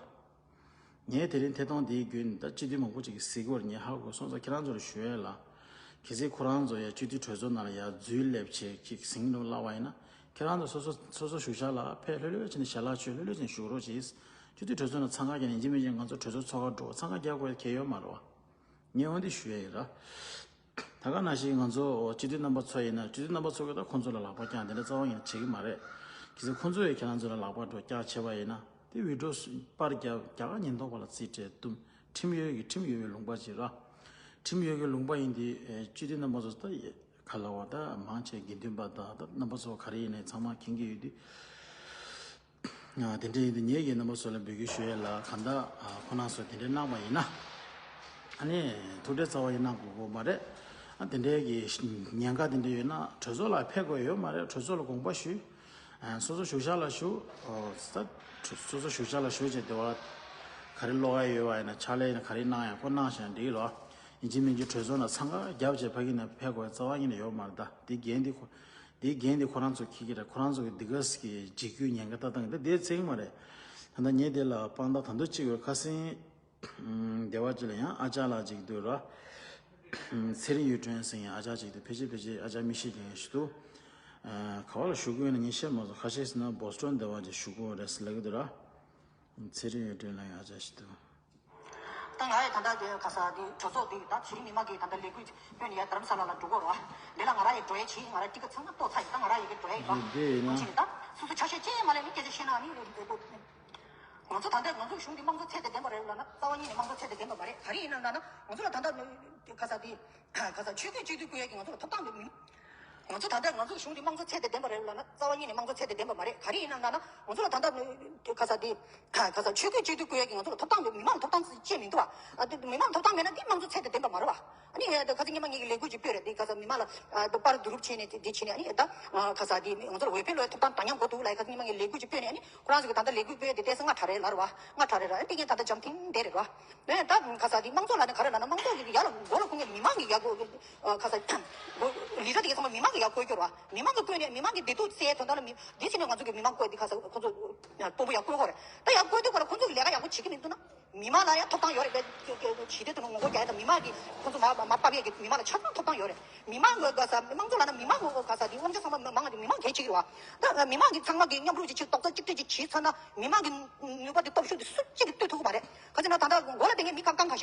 ངས་དེ་རིང་ཐད་གཏོང་འདིའི་བརྒྱུད་ནས་ད་སྤྱི་འཐུས་མང་པོ་ཅིག་གིས་གཟིགས་ཀྱི་ཡོད་རེད། ངས་ཧ་གོ་སོང་ཙང་ཁྱེད་རང་ཚོར་ཞུ་ཡས་ལ། གལ་སྲིད་ཁོ་རང་ཚོ་ཡ་སྤྱི་འཐུས་གྲོས་ཚོགས་ནང་ལ་ཡ་འཛུལ་སླེབས་བྱས་ཅིག་ཟིང་འགྲོ་སླ་བ་ཡིན་ན། ཁྱེད་རང་ཚོ་སོ་སོ་སོ་སོ་བཞུགས་ཤག་ལ་ཕེབས་ལྷོད་ལྷོད་བྱས་ནས་ཞལ་ལག་མཆོད་ལྷོད་ལྷོད་བྱས་ནས་བཞུགས་རོགས་གྱིས། སྤྱི་འཐུས་གྲོས་ཚོགས་ནང་འཚང་ཁ་རྒྱག་ནས་ཡིན་གཅིག་མིན་གཅིག་ང་ཚོ་གྲོས་ཚོགས་ཚོགས་ཁར་འགྲོ་འཚང་ཁ་རྒྱག་དགོས་གལ་ཡོད་མ་རེད་བ། ངས་འོ་འདི་ཞུ་ཡས་ཡིན་ར། ད་ག་ནང་བཞིན་ང་ཚོ་སྤྱི་འཐུས་རྣམ་པ་ཚོ་ཡིན་ན་སྤྱི་འཐུས་རྣམ་པ་ཚོ་གིས་ད་ཁོང་ཚོ་ལ་ལག་པ་བརྐྱངས་དེ་འདྲ་རྩ་བ་ཉིད་ནས་བྱེད་ཀྱི་མ་རེད། གལ་སྲིད་ཁོང་ཚོས་ཁྱེད་རང་ཚོ་ལ་ལག་པ་འགྲོ་བརྐྱངས་བྱས་པ་ཡིན་ན་དེ་འུད་སྒྲོག་པར་རྒྱག་རྒྱ་གར་ཉེན་རྟོག་པ་ལ་རྩིས་སྤྲད་དུམ། ཁྲིམས་ཡོད་ཀྱི་ཁྲིམས་ཡོད་པའི་ལུང་པ་ཅིག་ར། ཁྲིམས་ཡོད་ཀྱི་ལུང་པ་ཡིན་དེ་སྤྱི་འཐུས་རྣམ་པ་ཚོ་ད་ག་ལ་བ་ད་མང་ཆེ་དགེ་འདུན་པ་དང་ད་རྣམ་པ་ཚོ་ག་རེ་ཡིན་ནའི་ཚང་མ་མཁྱེན་གྱི་ཡོད་དུས། ཨ་དེ་འདྲ་ཡིན་དུས་ངེད་ཀྱིས་རྣམ་པ་ཚོ་ལ་འབོད་སྐུལ་ཞུ་ཡས་ལ་གང་ལྟར་ཨ་ཁོ་རང་ཚོས་དེ་འདྲ་གནང་བ་ཡིན་ན། ཨ་ནི་ཐུགས་ཁྲལ་རྩ་བ་ཡིས་གནང་དགོས་ཀྱི་མ་རེད། ཨ་དེ་འདྲའི་གི་ཉེན་ཁ་དེ་འདྲ་ཡོད་ན་གྲོས་ཚོགས་ལ་ཕེབས་དགོས་ཡོད་མ་རེད། གྲོས་ཚོགས་ལ་དགོངས་པ་ཞུ། ཨ་སོ་སོ་བཞུགས་ཤག་ལ་བཞུགས། ཨོ་ས་སོ་སོ་བཞུགས་ཤག་ལ་བཞུགས་བྱས་དེ་བ་ག་རེ་ཀློག་ཡ་ཡོད་པ་ཡིན་ན་ཕྱག་ལས་ཡིན་ན་ག་རེ་གནང་ཡ་ཁོ་གནང་བཞག་འགྲིག་ལོ། ཡིན་གཅིག་མིན་གཅིག་གྲོས་ཚོགས་ནང་འཚང་ཁ་རྒྱབ་བྱས་ཕ་གི་ནས་ཕེབས་དགོས་རྩ་བ་ཉིད་ནས་ཡོད་མ་རེད། ད་དེ་འགན་དེ་ཁོ། དེའི་འགན་དེ་ཁོ་རང་ཚོ་འཁྱེར་གྱི་རེད། ཁོ་རང་ཚོ་གི་འདི་ག་ཟེར་གྱི་འཇིགས་སྐུལ་ཉེན་ཁ་ལྟ་སྟངས་ཀྱི་ད་དེ་ཚིག་མ་རེད། ད་ལྟ་ངས་དེ་ལ་དཔང་རྟགས་ད་དུང་གཅིག་ཡོད། ཁ་སང་སྡེ་བ་གཅིག་ལ་ཡང་ཨ་ཅག་ལགས་གཅིག་འདུག་ར། ཚེ་རིང་གཡུ་སྒྲོན་ཟེར་མཁན་ཨ་ཅག་གཅིག་འདུག་ཕལ་ཆེར་ཕལ་ཆེར་ཨ་ཅག་མིག་ཤེལ་ལྡན་མཁན་ཞིག་འདུག་ག་བ་ལ་བཞུགས་ཀྱི་ཡོད་ན་ངས་ཤེས་མ་སོང་། ཁ་ཤས་ཟེར་ན་བོ་སི་ཊོན་སྡེ་བ་ཅིག་བཞུགས་ཀྱི་ཡོད་རེད་ཟེར་ལབ་ཀྱི་འདུག་ར། ཚེ་རིང་གཡུ་སྒྲོན་ལབ་མཁན་ཨ་ཅག་ཞིག་འདུག་ད་ང་ཡི་ད་ལྟ་དེ་ག་ས་དེ་གྲོས་ཚོགས་དེ་ད་དེ་རིང་མི་མང་གིས་ད་ལྟ་ལས་འགུལ་སྤེལ་ནས་ཡ་རྡ་རམ་ས་ལ་ལ་འགྲོ་གོ་ར། འདི་ལ་ང་ར་ཡི་འགྲོ་ཡ་ཆེ་ང་ར་ཏི་ཀ་ཚང་མ་གཏོགས་ཚར་ཡིན། ད་ང་ར་ཡི་གི་འགྲོ་ཡ་ཡིན་པ། འདི་ཡིན་ན། ཅི་ནི་ད་སོ་སོ་ཆ་ཤས་ཅི་ཡང་མ་ལས་ནི་སྐད་ཆ་བཤད་ན་ནི་ང་ཚོ་ད་ལྟ་ང་ཚོ་གཞུང་འདི་དམངས་གཙོ་ཚད་དེ་ལྡན་པ་རེད་ལབ་ན་རྩ་བ་ཉིད་ནས་དམངས་གཙོ་ཚད་དེ་ལྡན་པ་མ་རེད། ག་རེ་ཡིན་ནམ་ལབ་ན་ང་ཚོ་ལ་ད་ལྟ་ག་ས་དེ་ག་ས་ཆོས་བརྒྱུད་གཅིག་སྡུད་དགོས་ཡ་གི་ང་ཚོ་ལ་ཐོབ་ཐང་མེད། ང་ཚོ་ད་ལྟ་ང་ཚོ་གཞུང་འདི་དམངས་གཙོ་ཚད་དེ་ལྡན་པ་རེད་ལབ་ན་རྩ་བ་ཉིད་ནས་དམངས་གཙོ་ཚད་དེ་ལྡན་པ་མ་རེད། ག་རེ་ཡིན་ནམ་ལབ་ན་ང་ཚོ་ལ་ད་ལྟ་ག་ས་དེ་ག་ས་ཆོས་བརྒྱུད་གཅིག་སྡུད་དགོས་ཡ་གི་ང་ཚོ་ལ་ཐོབ་ཐང་མེད། མི་མང་ལ་ཐོབ་ཐང་ཅི་མི་འདུག་བ། ཨ་དེ་མི་མང་ལ་ཐོབ་ཐང་མེད་ན་འདི་དམངས་གཙོ་ཚད་དེ་ལྡན་པ་མ་རེད་བ། ཨ་ནི་ཡ་ད་ཁ་སང་ཉི་མ་ངེད་ཀྱི་ལས་འགུལ་ཅིག་སྤེལ་རེད། འདི་ག་ས་མི་མང་ལ་ཨ་པར་བསྡུ་རུབ་བྱས་ནས་དེ་བྱས་ནས་ཨ་ནི་ད་ག་ས་དེ་ང་ཚོར་འོས་འཕེན་ལོའི་ཐོབ་ཐང་འདྲ་མཉམ་དགོས་འདུག་ལབ། ཁ་སང་ཉི་མ་ངེད་ལས་འགུལ་ཅིག་སྤེལ་ནས་ཨ་ནི་ཁོ་རང་ཚོ་གི་ད་ལྟ་ལས་འགུལ་སྤེལ་དེ་ཏོག་ཙམ་སྔ་དྲགས་རེད་ལབ་རེད་བ། སྔ་དྲགས་རེད་ར། ཨ་ནི་དེ་ངས་ད་ལྟ་འཇམ་ཐིང་བསྡད་རེད་ར། ཨ་ནི་ད་ག་ས་དེ་དམངས་གཙོ་ལབ་ནས་ག་རེ་ལབ་ན་དམངས་གཙོ་གི་ཡར་ལ་མགོ་ལ་ཁུར་མཁན་མི་མང་གི་ཡར་སྐོར་གི་ག་ས་ལི་ཐ་དེ་ག་ཚང་མ་མི་མང་གི་ཡར་སྐོར་རྒྱུ་ར། མི་མང་གི་བསྐོས་ནས་མི་མང་གི་བདེ་སྡུག་སེལ་དོན་དག་ལ་མི་འདི་ཕྱི་ནས་ང་ཚོ་གི་མི་མང་བསྐོས་དེ་ག་ས་ཁོ་ཚོ་དཔོན་པོ་ཡར་བསྐོས་གོ་རེད། ད་ཡར་བསྐོས་དུས་ག་ལ་ཁོ་ཚོ་གི་ལས་ཀ་ཡག་པོ་བྱེད་ཀྱི་མི་འདུག་ན། མི་མང་ལ་ཡང་ཐོབ་ཐང་ཡོད་རེད་པས། ཇི་ལྟར་དུ་ངོ་རྒོལ་རྒྱག་ཡ་དང་མི་མང་གི་ཁོ་ཚོ་མར་མར་ཕབ་ཡས་ཀྱི་མི་མང་ལ་ཆ་ཚང་ཐོབ་ཐང་ཡོད་རེད། མི་མང་གི་ག་ས་དམངས་གཙོ་ལབ་ན་མི་མང་གི་ག་ས་དེ་དབང་ཆ་ཚང་མ་མང་བ་དེ་མི་མང་གལ་ཆེ་གི་རེད་བ། ད་མི་མང་གི་ཚང་མ་གི་མཉམ་རུབ་ཅིག་ཅིག་རྡོག་རྩ་གཅིག་སྒྲིལ་ཅིག་བྱས་ཚར་ན་མི་མང་གི་ནུས་པ་དེ་སྟོབས་ཤུགས་དེ་སུ་གཅིག་གིས་གཏོད་ཐུབ་ཀྱི་མ་རེད། ག་ཅི་ན་ད་ལྟ་མགོ་ལ་བསྡད་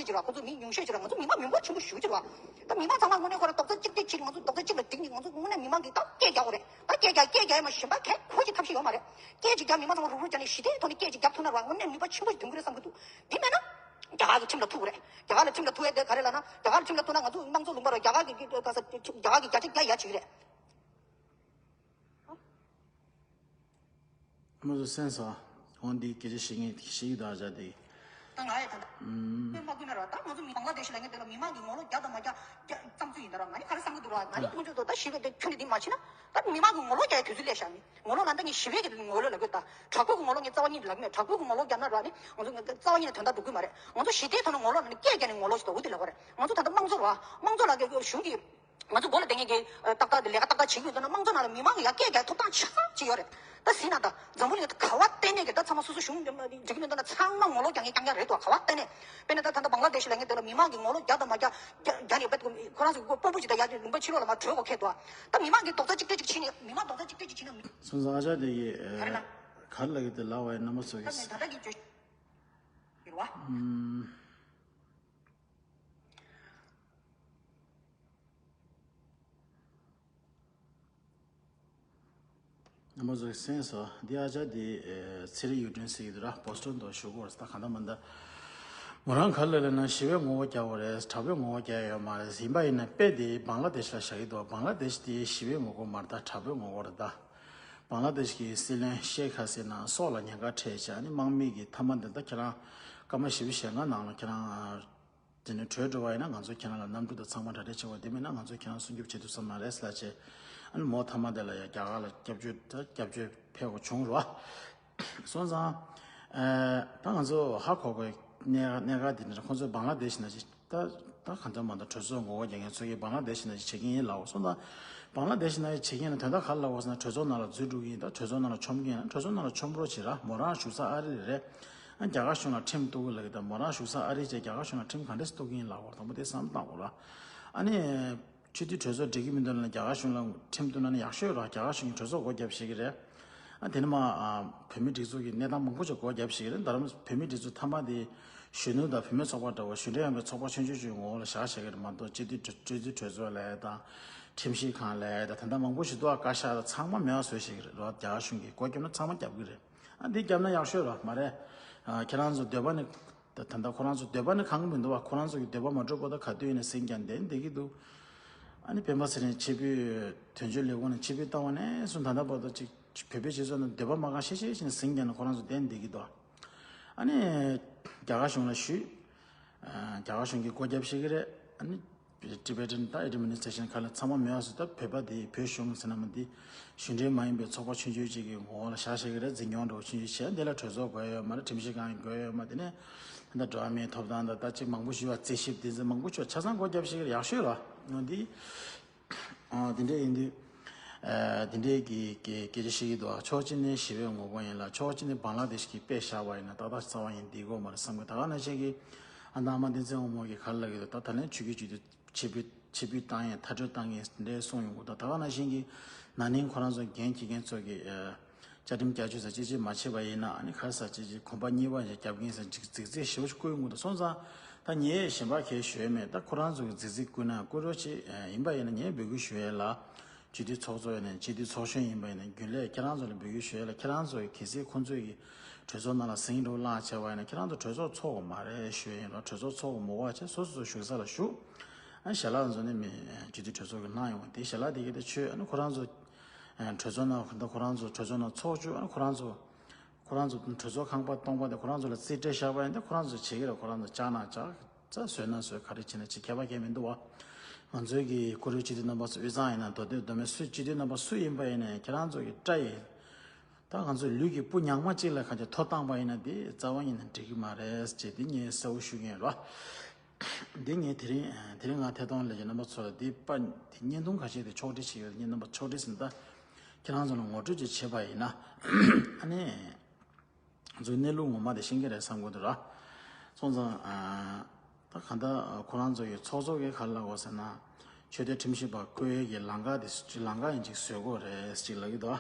ཆོས་ཅིག་ལ་ང་ཚོ་མི་མང་མི་འབོར་ཆེན་པོ་ཞེ་པོ་ཅིག་རེད་བ། ད་མི་མང་ཚང་མ་དངོས་གནས་ཁོ་རང་རྡོག་རྩ་གཅིག་སྒྲིལ་བྱེད་ཀྱི། ང་ཚོ་རྡོག་རྩ་གཅིག་ལ་སྒྲིལ་ནས་ང་ཚོ་དངོས་གནས་མི་མང་གིས་ད་སྐད་རྒྱག་དགོས་རེད། ད་སྐད་རྒྱག་སྐད་རྒྱག་ཡ་མ་གཞན་པ་གས་ཁོ་ཅིག་ཐབས་ཤེས་ཡོད་མ་རེད། སྐད་ཅིག་རྒྱག་མི་མང་ཚང་མ་རུབ་རུབ་རྒྱག་ནས་ཞི་བདེའི་ཐོག་ནས་སྐད་ཅིག་རྒྱག་ཐུབ་ན་ར་དངོས་གནས་ནུས་པ་ཆེན་པོ་ཞིག་འདོན་གྱི་རེད་བསམ་གྱི་འདུག་དེ་མེད་ན་རྒྱ་གར་གྱི་ཁྲིམས་ལ་ཐུག་དགོས་རེད། རྒྱ་གར་ལ་ཁྲིམས་ལ་ཐུག་ཡ་དེ་ག་རེ་ལབ་ན། རྒྱ་གར་ལ་ཁྲིམས་ལ་ཐུག་ན་ང་ཚོ་དམངས་གཙོ་ལུང་པ་ར་རྒྱ་གར་གྱི་རྒྱ་གར་གྱི་བརྒྱ་ཆ་བརྒྱ་ཡ་བྱེད་ཀྱི་རེད། མ་སུ་སེམས་ས། འོན་ཏེ་སྐད་ཆ་བཤད་ངེས་ཤིག་དང་བྱ་དེ། ད་ང་ཡི་ད་ལྟ་དཔེ་མ་བསྐུལ་ན་ར། ད་ང་ཚོ་མི་བང་ལ་དེ་ཤི་ལ་ངེས་དེ་ལ་མི་མང་གི་ངོ་ལོག་རྒྱག་དང་མ་རྒྱག་རྒྱ་ཙམ་ཚུལ་ཡིན་ད་ར། ང་ནི་ག་རེ་བསམ་གི་འདུག་ར། ང་ནི་ཀུན་སྤྱོད་དོ་ད་ཞི་བའི་དེ་ཁྱོན་ནས་དེ་མ་བྱེད་ན། ད་མི་མང་གི་ངོ་ལོག་རྒྱག་ཡ་དུས་ཚོད་སླེབས་ཤག་ནི། ངོ་ལོག་ལ་ད་ངས་ཞི་བའི་གི་ངོ་ལོག་ལ་གོ། ད་དྲག་པོ་གི་ངོ་ལོག་ངས་རྩ་བ་ཉིད་ནས་ལབ་མེད། དྲག་པོ་གི་ངོ་ལོག་རྒྱག་ན་ར་ནི་ང་ཚོ་རྩ་བ་ཉིད་ནས་དོན་དག་འགྲོ་གི་མ་རེད། ང་ཚོ་ཞི་བདེའི་ཐོག་ནས་ངོ་ལོག་ལ་ནི་སྐད་རྒྱག་ནས་ངོ་ལོག་ཞིག་ད་འོ་དེ་ལབ་པ་རེད། ང་ཚོ་ད་ལྟ་དམངས་གཙོ་ར་དམངས་གཙོ་ལ་གི་གཞུང་གི་ང་ཚོ་མགོ་ལ་བསྡད་མཁན་གྱི་ཨ་ཏག་ཏག་དེ་ལས་ཀ་ཏག་ཏག་བྱེད་ཀྱི་ཡོད་ན། དམངས་གཙོ་ནང་ལ་མི་མང་གི་ཡ་སྐད་རྒྱག་ཐོབ་ཐང་ཆ་ཚང་ཅིག་ཡོད་རེད། ད་ཟིན་ན་ད་འཛམ་བུ་གླིང་ད་ག་བ་བལྟས་ནས་ཀྱི་ད་ཚང་མ་སོ་སོ་གཞུང་འགྲིག་གི་མི་འདུག་ན་ཚང་མ་ངོ་ལོག་རྒྱག་མཁན་རྐྱང་རྐྱང་རེད་དོ། ག་བ་བལྟས་ནས། དཔེར་ན་ད་ད་ལྟ་བང་ལ་དེ་ཤི་ལབ་མཁན་དེ་ལ་མི་མང་གི་ངོ་ལོག་རྒྱག་དང་མ་རྒྱག་རྒྱག་རྒྱག་ནས་བེད་ཁོ་རང་ཚོ་གི་སྤོ་བོ་ཅིག་ད་ཡ་ལུང་པ་ཕྱི་ལོགས་ལ་མ་བྲོས་གོ་ཁེལ་དོ། ད་མི་མང་གི་རྡོག་རྩ་གཅིག་སྒྲིལ་ཅིག་བྱས་ནས་མི་མང་རྡོག་རྩ་གཅིག་སྒྲིལ་ཅིག་བྱས་ན་མི། སོང་ཙང་ཨ་ཅག་དེ་ཡི་ག་རེ་ན། ག་རེ་ལབ་ཡོད་དེ་ལབ་པ་ཡིན་ན་མ་ཚོ་ད་ཡིན། ད་ལྟ་གི་བརྗོད་ཡོད་བ། ཨུམ། རྣམ་པ་ཚོས་གསན་སོང་། འདི་ཨ་ཅག་འདི་ཚེ་རིང་གཡུ་སྒྲོན་ཟེར་གྱི་འདུག་ར། བོ་སི་ཊོན་དུ་བཞུགས་ཡོད་རེད། ད་གང་ལྟར་མ་ལྟར་མོ་རང་ག་རེ་ལབ་ན་ཞི་བའི་ངོ་རྒོལ་རྒྱག་དགོས་རེད། དྲག་པོའི་ངོ་རྒོལ་རྒྱག་ཡོད་མ་རེད། ཡིན་པ་ཡིན་ན་དཔེ་དེ་བང་ལ་དེ་ཤི་ལ་བཞག་གི་འདུག་བང་ལ་དེ་ཤི་དེ་ཞི་བའི་ངོ་རྒོལ་མ་རེད། ད་དྲག་པོའི་ངོ་རྒོལ་རེད། ད་བང་ལ་དེ་ཤི་གི་སྲིད་བློན་ཤེག་ཧ་སི་ན་སྲོག་ལ་ཉེན་ཁ་འཕྲད་བྱས། ཨ་ནི་དམག་མི་གི་མཐའ་མ་འདི་ད་ཁྱེད་རང་སྐར་མ་བཞི་བཅུ་ཞེ་ལྔ་ནང་ལ་ཁྱེད་རང་། དེ་ནས་བྲོས་འགྲོ་བ་ཡིན་ན་ང་ཚོ་ཁྱེད་རང་ལ་གནམ་གྲུ་དང་ཚང་མ་གྲ་སྒྲིག་བྱེད་དགོས། དེ་མིན་ན་ང་ཚོ་ཁྱེད་རང་སྲུང་སྐྱོབ་བྱེད་ཐུབ་ས་མ་རེད་ཟེར་ལབ་བྱས། ཨ་ནི་མོ་མཐའ་མ་དེ་ལ་ཡང་རྒྱ་གར་ལ་སྐྱབས་བཅོལ་ད་སྐྱབས་བཅོལ་ཕེབས་དགོས་བྱུང་རོ། སོང་ཙང་། ཨ། ད་ང་ཚོ་ཧ་གོ་དགོས་གནད་གནད་འགག་དེ་འདྲ། ཁོང་ཚོ་བང་ལ་དེ་ཤི་ན་ཅི་ད་ད་གང་ལྟར་མ་ལྟར་གྲོས་ཚོགས་ངོ་རྒོལ་རྒྱག་མཁན་ཚོ་གིས་བང་ལ་དེ་ཤི་ན་ཅི་བྱེད་ཀྱི་ཡིན་ལབ། སོང་ཙང་བང་ལ་དེ་ཤི་ན་ཅི་བྱེད་ཀྱི་ཡིན་ལ་དོན་དག་ག་རེ་ལབ་དགོས་ཟེར་ན། གྲོས་ཚོགས་ནང་ལ་འཛུལ་འགྲོ་གི་ཡིན། ད་གྲོས་ཚོགས་ནང་ལ་མཆོང་གི་ཡིན་ན་གྲོས་ཚོགས་ནང་ལ་མཆོང་རོགས་བྱེད་ར། མོ་རང་བཞུགས་ས་ཨ་རི་རེད། ཨ། རྒྱ་གར་གཞུང་ལ་ཁྲིམས་གཏུག་གི་ལབ་ཀྱི། ད་མོ་རང་བཞུགས་ས་ཨ་རི་བྱས་རྒྱ་གར་གཞུང་ལ་ཁྲིམས་ག་འདྲས་གཏུག་གི་ཡིན་ལབ་དགོས། དང་པོ་དེ་བསམ་བློ་བཏང་དགོས་ར། ཨ་ནི། སྤྱི་འཐུས་གྲོས་ཚོགས་འགྲིག་གི་མི་འདུག་ལབ་ན་རྒྱ་གར་གཞུང་ལ་ཁྲིམས་གཏུག་ན་ནི་ཡག་ཤོས་ར། རྒྱ་གར་གཞུང་གིས་གྲོས་ཚོགས་སྒོ་བརྒྱབ་བཞག་གི་རེད། ཨ། དེ་ནི་མ། ཨ། བོད་མིའི་སྒྲིག་འཛུགས་ཀྱི་གནས་སྟངས་མང་པོ་ཞིག་སྒོ་བརྒྱབ་བཞག་གི་རེད། ད་རུང་བོད་མིའི་སྒྲིག་འཛུགས་མཐའ་མ་དེ་གཞོན་ནུ་དང་བུད་མེད་ཚོགས་པ་འདྲ་བོ། གཞུང་འབྲེལ་ཡིན་པའི་ཚོགས་པ་ཆུང་ཆུང་ཆུང་ངོ་ལ་བཞག་བཞག་གི་རེད་མ་གཏོགས། སྤྱི་འཐུས་སྤྱི་འཐུས་གྲོས་ཚོགས་ལབ་ཡ་དང་། ཁྲིམས་ཞིབ་ཁང་ལབ་ཡ་དང་། ད་ལྟ་མང་པོ་ཞིག་འདུག་ཨ། བཀའ་ཤག་དང་ཚང་མ་མེད་པ་བཟོས་བཞག་གི་རེད་ར། རྒྱ་གར་གཞུང་གིས་སྒོ་བརྒྱབ་ན་ཚང་མ་བརྒྱབ་གི་རེད། ཨ། འདི་བརྒྱབ་ན་ཡག་ཤོས་ར་མ་རེད། ཨ། ཁྱེད་རང་ཚོ་འདོད་པ་ནི། ད་ད་ལྟ་ཁོ་རང་ཚོ་འདོད་པ་ནི་གང་གི་མི་འདུག་བ། ཁོ་རང་ཚོ་གི་འདོད་པ་མ་འགྲུབ་བར་ད་ག་དུས་ཡིན་ན་ཟིང་རྒྱག་བསྡད་བསྡད་ཀྱི་འདུག་ཨ་ནི་སྤེན་པ་ཚེ་རིང་ཆེ་བོད་དོན་གཅོད་ལས་ཁུངས་ནས་ཆེ་བོད་བཏང་བ་ནས་བཟུང་ད་ལྟ་བར་དུ་ཅིག་བོད་པའི་སྤྱི་ཚོགས་ནང་འདོད་པ་མ་ཁེངས་ཤེས་ཤེས་བྱས་ནས་ཟིང་རྒྱག་ནས་ཁོ་རང་ཚོ་བསྡད་བསྡད་ཀྱི་འདུག་ཨ་ནི་རྒྱ་གར་གཞུང་ལ་ཞུས། ཨ། རྒྱ་གར་གཞུང་གིས་སྒོ་བརྒྱབ་བཞག་གི་རེད། ཨ་ནི། Tibetan ད་Administration ཁག་ལ་ཚང་མ་མེད་པ་བཟོས། ད་བོད་པ་དེ་བོད་གཞུང་ཟེར་ན་མ་འདི་གཞུང་འབྲེལ་མ་ཡིན་པའི་ཚོགས་པ་ཆུང་ཆུང་ཅིག་གི་ངོ་བོ་ལ་བཞག་བཞག་གི་རེད། འཛིན་སྐྱོང་འདྲ་བོ་ཆུང་ཆུང་བྱས། འདི་ལ་གྲོས་ཚོགས་དགོས་ཡོད་མ་རེད། ཁྲིམས་ཞིབ་ཁང་དགོས་ཡོད་མ་རེད། དེ་ནས་ད་འགྲོ་བ་མིའི་ཐོབ་ཐང་དང་ད་ཅིག་མང་པོ་ཞུ་བ། རྩིས་ཞིབ་འདི་ཚོ་མང་པོ་ཞུ་བ་ཆ་ཚང་སྒོ་བརྒྱབ་བཞག་གི་རེད། ཡག་ཤོས་ར། འོ་འདི། ཨ། དེ་འདྲ་ཡིན་དུས། ཨ། དེ་འདྲའི་གི་གི་སྐད་ཆ་བཤད་ཀྱི་འདུག་ཨ། ཕྱོགས་གཅིག་ནས་ཞི་བའི་ངོ་རྒོལ་ཡིན་ལ། ཕྱོགས་གཅིག་ནས་བང་ལ་དེ་ཤི་གིས་དཔེ་བཞག་པ་ཡིན་ན་ཏག་ཏག་རྩ་བ་ཡིན་འདི་དགོས་མ་རེད་བསམ་གི། ད་ག་ནང་བཞིན་གི་ཨ་ནི་ཨ་མ་བསྟན་འཛིན་དབང་མོ་གིས་ག་རེ་ལབ་ཀྱི་འདུག་ད་ད་ལན་ཆོས་བརྒྱུད་སྤྱི་འཐུས་ཆེ་བོད་ཆེ་བོད་བཏང་ཡས་མཐར་སྐྲོད་བཏང་ཡས་འདྲ་གསུངས་ཡོང་གི་འདུག་ད་ག་ནང་བཞིན་གྱི་ན་ནིང་ཁོ་རང་ཚོ་འགན་འཁྱེར་མཁན་ཚོ་གིས། ཨ། བཅའ་ཁྲིམས་བསྐྱར་བཅོས་ཟེར་ཅི་ཅི་མ་བྱས་པ་ཡིན་ན། ཨ་ནི་ག་རེ་ཟེར་ཅི་ཅི་གོམ་པ་གཉིས་པ་ཞིག་རྒྱབ་མཁན་ཟེར་ཅིག་རྫིག་རྫིག་ཞེ་པོ་ཞིག་བསྐུར་ཡོང་གི་འདུག་སོང་ཙང་ད་ངས་གཞན་པ་གས་ཞུ་ཡས་མེད། ད་ཁོ་རང་ཚོ་གིས་རྫིག་རྫིག་བསྐུར་ན་བསྐུར་རོགས་བྱེད། ཡིན་པ་ཡིན་ན་ངས་འབོད་སྐུལ་ཞུ་ཡས་ལ། སྤྱི་འཐུས་ཚོགས་གཙོ་ཡིན་ན། སྤྱི་འཐུས་ཚོགས་གཞོན་ཡིན་པ་ཡིན་ན། རྒྱུན་ལས་ཁྱེད་རང་ཚོ་ལ་འབོད་སྐུལ་ཞུ་ཡས་ལ། ཁྱེད་རང་ཚོ་གིས་གལ་སྲིད་ཁོང་ཚོ་གིས་གྲོས་ཚོགས་ནང་ལ་ཟིང་འགྲོ་བླངས་བྱས་པ་ཡིན་ན། ཁྱེད་རང་ཚོ་གྲོས་ཚོགས་ཚོགས་དགོས་མ་རེད་ཞུ་ཡས་ཡིན་རོགས། གྲོས་ཚོགས་ཚོགས་དགོས་མ་བྱས་སོ་སོ་སོ་བཞུགས་ས་ལ་བཞུགས། ཨ། ཞལ་ལག་ཚོ་ནི་མི་སྤྱི་འཐུས་གྲོས་ཚོགས་ཀྱིས་གནང་ཡོང་བ་དེ་ཞལ་ལག་དེ་གི་དེ་ཆོད། ཨ་ནི་ཁོ་རང་ཚོ། ཨ། གྲོས་ཚོགས་ནང་ད་ཁོ་རང་ཚོ་གྲོས་ཚོགས་ནང་ཚོགས་བཅུག་ཨ་ནི་ཁོ་རང་ཚོ། ཁོ་རང་ཚོ་གྲོས་ཚོགས་ཁང་པ་སྟོང་པ་དེ་ཁོ་རང་ཚོ་ལ་རྩིས་སྤྲད་བཞག་པ་ཡིན་ཏེ། ཁོ་རང་ཚོ་བྱེད་ཀྱི་རེད། ཁོ་རང་ཚོ་བཅག་ན་བཅག་ཙ་བཟོས་ན་བཟོས། ག་རེ་བྱེད་ན་བྱེད། ཁྱད་པར་གང་ཡང་མི་འདུག་བ། ང་ཚོའི་གི་བཀུར་འོས་སྤྱི་འཐུས་རྣམ་པ་ཚོ། དབུས་གཙང་ཡིན་ན་མདོ་སྟོད་མདོ་སྨད་སུ་སྤྱི་འཐུས་རྣམ་པ་སུ་ཡིན་པ་ཡིན་ནའི་ཁྱེད་རང་ཚོ་གི་སྐྲ་ཡིན། ད་ང་ཚོའི་ལུས་ཀྱི་སྤུ་ཉག་མ་གཅིག་ལ་གང་ཅི་ཐོ་བཏང་པ་ཡིན་ན་དེ་རྩ་བ་ཉིད་ནས་འགྲིག་གི་མ་རེད་ཅེས་དེ་ངས་གསལ་པོ་ཞུ་གི་ཡིན་རོ། འདི་ངས་དེ་རིང་དེ་རིང་ང་ཐད་གཏོང་ལས་ཀྱི་རྣམ་པ་ཚོ་ལ་འདི་པ་འདི་བརྙན་ཐུང་ཁ་ཤས་དེ་ཕྱོགས་སྒྲིག་བྱས་ཡོད། ངས་རྣམ་པ་ཕྱོགས་སྒྲིག་ཟིན། ད་ཁྱེད་རང་ཚོ་ལ་ངོ་སྤྲོད་ཅིག་བྱས་པ་ཡིན་ན། ཨ་ནི་ང་ཚོའི་གནས་ལུགས་ངོ་མ་དེ་ཤེས་ཀྱི་རེད་བསམ་གྱི་འདུག་ར། སོང་ཙང་ཨ། ད་གང་ལྟར་ཁོ་རང་ཚོ་ཡི་ཚོགས་གཙོ་གིས་ག་རེ་ལབ་ཡོད་ཟེར་ན། ཆོས་དད་ཁྲིམས་ཞིབ་པ་བསྐོ་ཡས་ཀྱི་ལམ་ཁ་དེ་ལམ་ཁ་ཡང་ཅིག་བཟོ་དགོས་རེད་ཅིག་ལབ་ཀྱི་འདུག་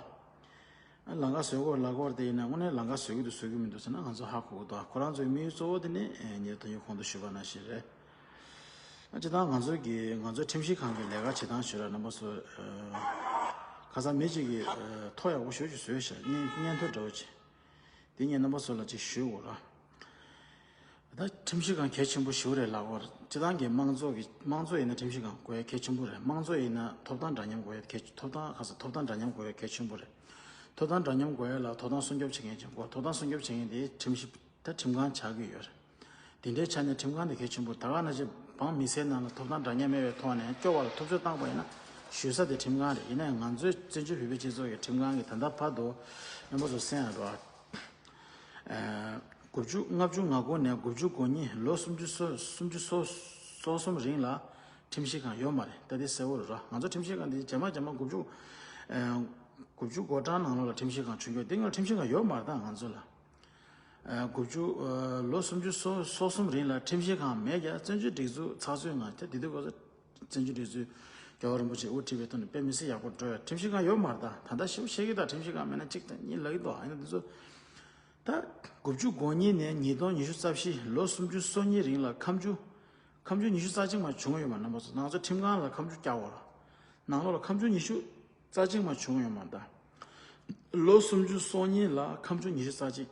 ཨ། ལམ་ཁ་བཟོ་དགོས་ལབ་དགོས་རེད་དེ། ཡིན་ན་དངོས་གནས་ལམ་ཁ་བཟོ་གི་འདུག་བཟོ་གི་མི་འདུག་ཟེར་ན་ང་ཚོ་ཧ་གོ་གི་འདུག་ཁོ་རང་ཚོའི་དམིགས་ཡུལ་གཙོ་བོ་དེ་ནི་ངས་ད་དུང་གོང་དུ་ཞུས་པ་ནང་བཞིན་རེད། སྤྱིར་བཏང་ང་ཚོ་གི་ང་ཚོའི་ཁྲིམས་ཞིབ་ཁང་གི་ལས་ཀ་བྱེད་སྟངས་ཞུ་ར་རྣམ་པ་ཚོ། ཁ་སང་མི་གཅིག་གིས་ཐོ་ཡག་པོ་ཞེ་པོ་ཅིག་བཟོས་ཤག་སྙན་སྙན་ཐོ་འདྲ་བོ་ཅིག་དེ་ངས་རྣམ་པ་ཚོ་ལ་ཅིག་ཞུ་དགོས་ར། ད་ཁྲིམས་ཞིབ་ཁང་གལ་ཆེན་པོ་ཞིག་རེད་ལབ་དགོས་ར། སྤྱིར་བཏང་གི་དམངས་གཙོ་གི་དམངས་གཙོ་ཡིན་ན་ཁྲིམས་ཞིབ་ཁང་དགོས་ཡ་གལ་ཆེན་པོ་རེད། དམངས་གཙོ་ཡིན་ན་ཐོབ་ཐང་འདྲ་མཉམ་དགོས་ཡ་གལ་ཐོབ་ཐང་ཁ་ས་ཐོབ་ཐང་འདྲ་མཉམ་དགོས་ཡ་གལ་ཆེན་པོ་རེད། ཐོབ་ཐང་འདྲ་མཉམ་དགོས་ཡ་ལ་ཐོབ་ཐང་སྲུང་སྐྱོབ་བྱེད་མཁན་ཅིག་དགོས། ཐོབ་ཐང་སྲུང་སྐྱོབ་བྱེད་མཁན་དེ་ཁྲིམས་ཞིབ་ད་ཁྲིམས་ཁང་ཆགས་ཀྱི་ཡོད་རེད། དེ་འདྲའི་ཆ་ནས་ཁྲིམས་ཁང་དེ་གལ་ཆེན་པོ། ད་ག་ནང་བཞིན་འབངས་མི་སེར་ནང་ལ་ཐོབ་ཐང་འདྲ་མཉམ་མེད་པའི་ཐོག་ནས་སྐྱོ་བ་ལ་ཐུབ་ཚོད་བཏང་པ་ཡིན་ན་ཞུ་ས་དེ་ཁྲིམས་ཁང་རེད། ཡིན་ནའི་ང་ཚོའི་བཙན་བྱོལ་བོད་པའི་སྤྱི་ཚོགས་ཀྱི་ཁྲིམས་ཁང་གི་ད་ལྟ་བར་དུ་རྣམ་པ་ཚོ་གསན་ཡ་རོགས། དགུ་བཅུ་ལྔ་བཅུ་ང་དགུ་ནས་དགུ་བཅུ་གོ་གཉིས་ལོ་སུམ་ཅུ་སོ་སུམ་ཅུ་སོ་སོ་གསུམ་རིང་ལ་ཁྲིམས་ཞིབ་ཁང་ཡོད་མ་རེད། ད་དེ་གསལ་བོ་རེད་ར། ང་ཚོ་ཁྲིམས་ཞིབ་ཁང་འདི་རྗེས་མ་རྗེས་མ་དགུ་བཅུ་དགུ་བཅུ་གོ་གྲངས་ནང་ལོགས་ལ་ཁྲིམས་ཞིབ་ཁང་བྱུང་ཡོད། དེ་སྔོན་ཁྲིམས་ཞིབ་ཁང་ཡོད་མ་རེད། ད་ང་ཚོ་ལ། དགུ་བཅུ་ལོ་སུམ་ཅུ་སོ་སོ་གསུམ་རིང་ལ་ཁྲིམས་ཞིབ་ཁང་མེད་ཀྱང་བཙན་བྱོལ་སྒྲིག་འཛུགས་ཚགས་ཚུད་ངང་ད་དེ་དུས་སྐབས་སུ་བཙན་བྱོལ་སྒྲིག་འཛུགས་རྒྱལ་བ་རིན་པོ་ཆེ་དབུ་ཁྲིད་པའི་ཐོག་ནས་དཔེ་མི་སྲིད་ཡག་པོ་འགྲོ་ཡ། ཁྲིམས་ཞིབ་ཁང་ཡོད་མ་རེད། ད་ད་ལྟ་ཞེ་པོ་བཤད་ཀྱི་ད་ཁྲིམས་ཞིབ་ཁང་མེད་ན་གཅིག་དང་གཉིས་ལབ་ཀྱི་འདུག་ཨ་ཡིན་ན་འདི་ཚོ་ད་དགུ་བཅུ་གོ་གཉིས་ནས་ཉིས་སྟོང་ཉི་ཤུ་རྩ་བཞི་ལོ་སུམ་ཅུ་སོ་གཉིས་རིང་ལ་ཁ་མཆུ་ཁ་མཆུ་ཉི་ཤུ་རྩ་གཅིག་མ་བྱུང་ཡོད་མ་རེད། རྣམ་པ་ཚོ་ནང་ཚོ་ཁྲིམས་ཁང་ལ་ཁ་མཆུ་བཀྱག་བ་ལ་ནང་ལོགས་ལ་ཁ་མཆུ་ཉི་ཤུ་རྩ་གཅིག་མ་བྱུང་ཡོད་མ་རེད། ད་ལོ་སུམ་ཅུ་སོ་གཉིས་ལ་ཁ་མཆུ་ཉི་ཤུ་རྩ་གཅིག་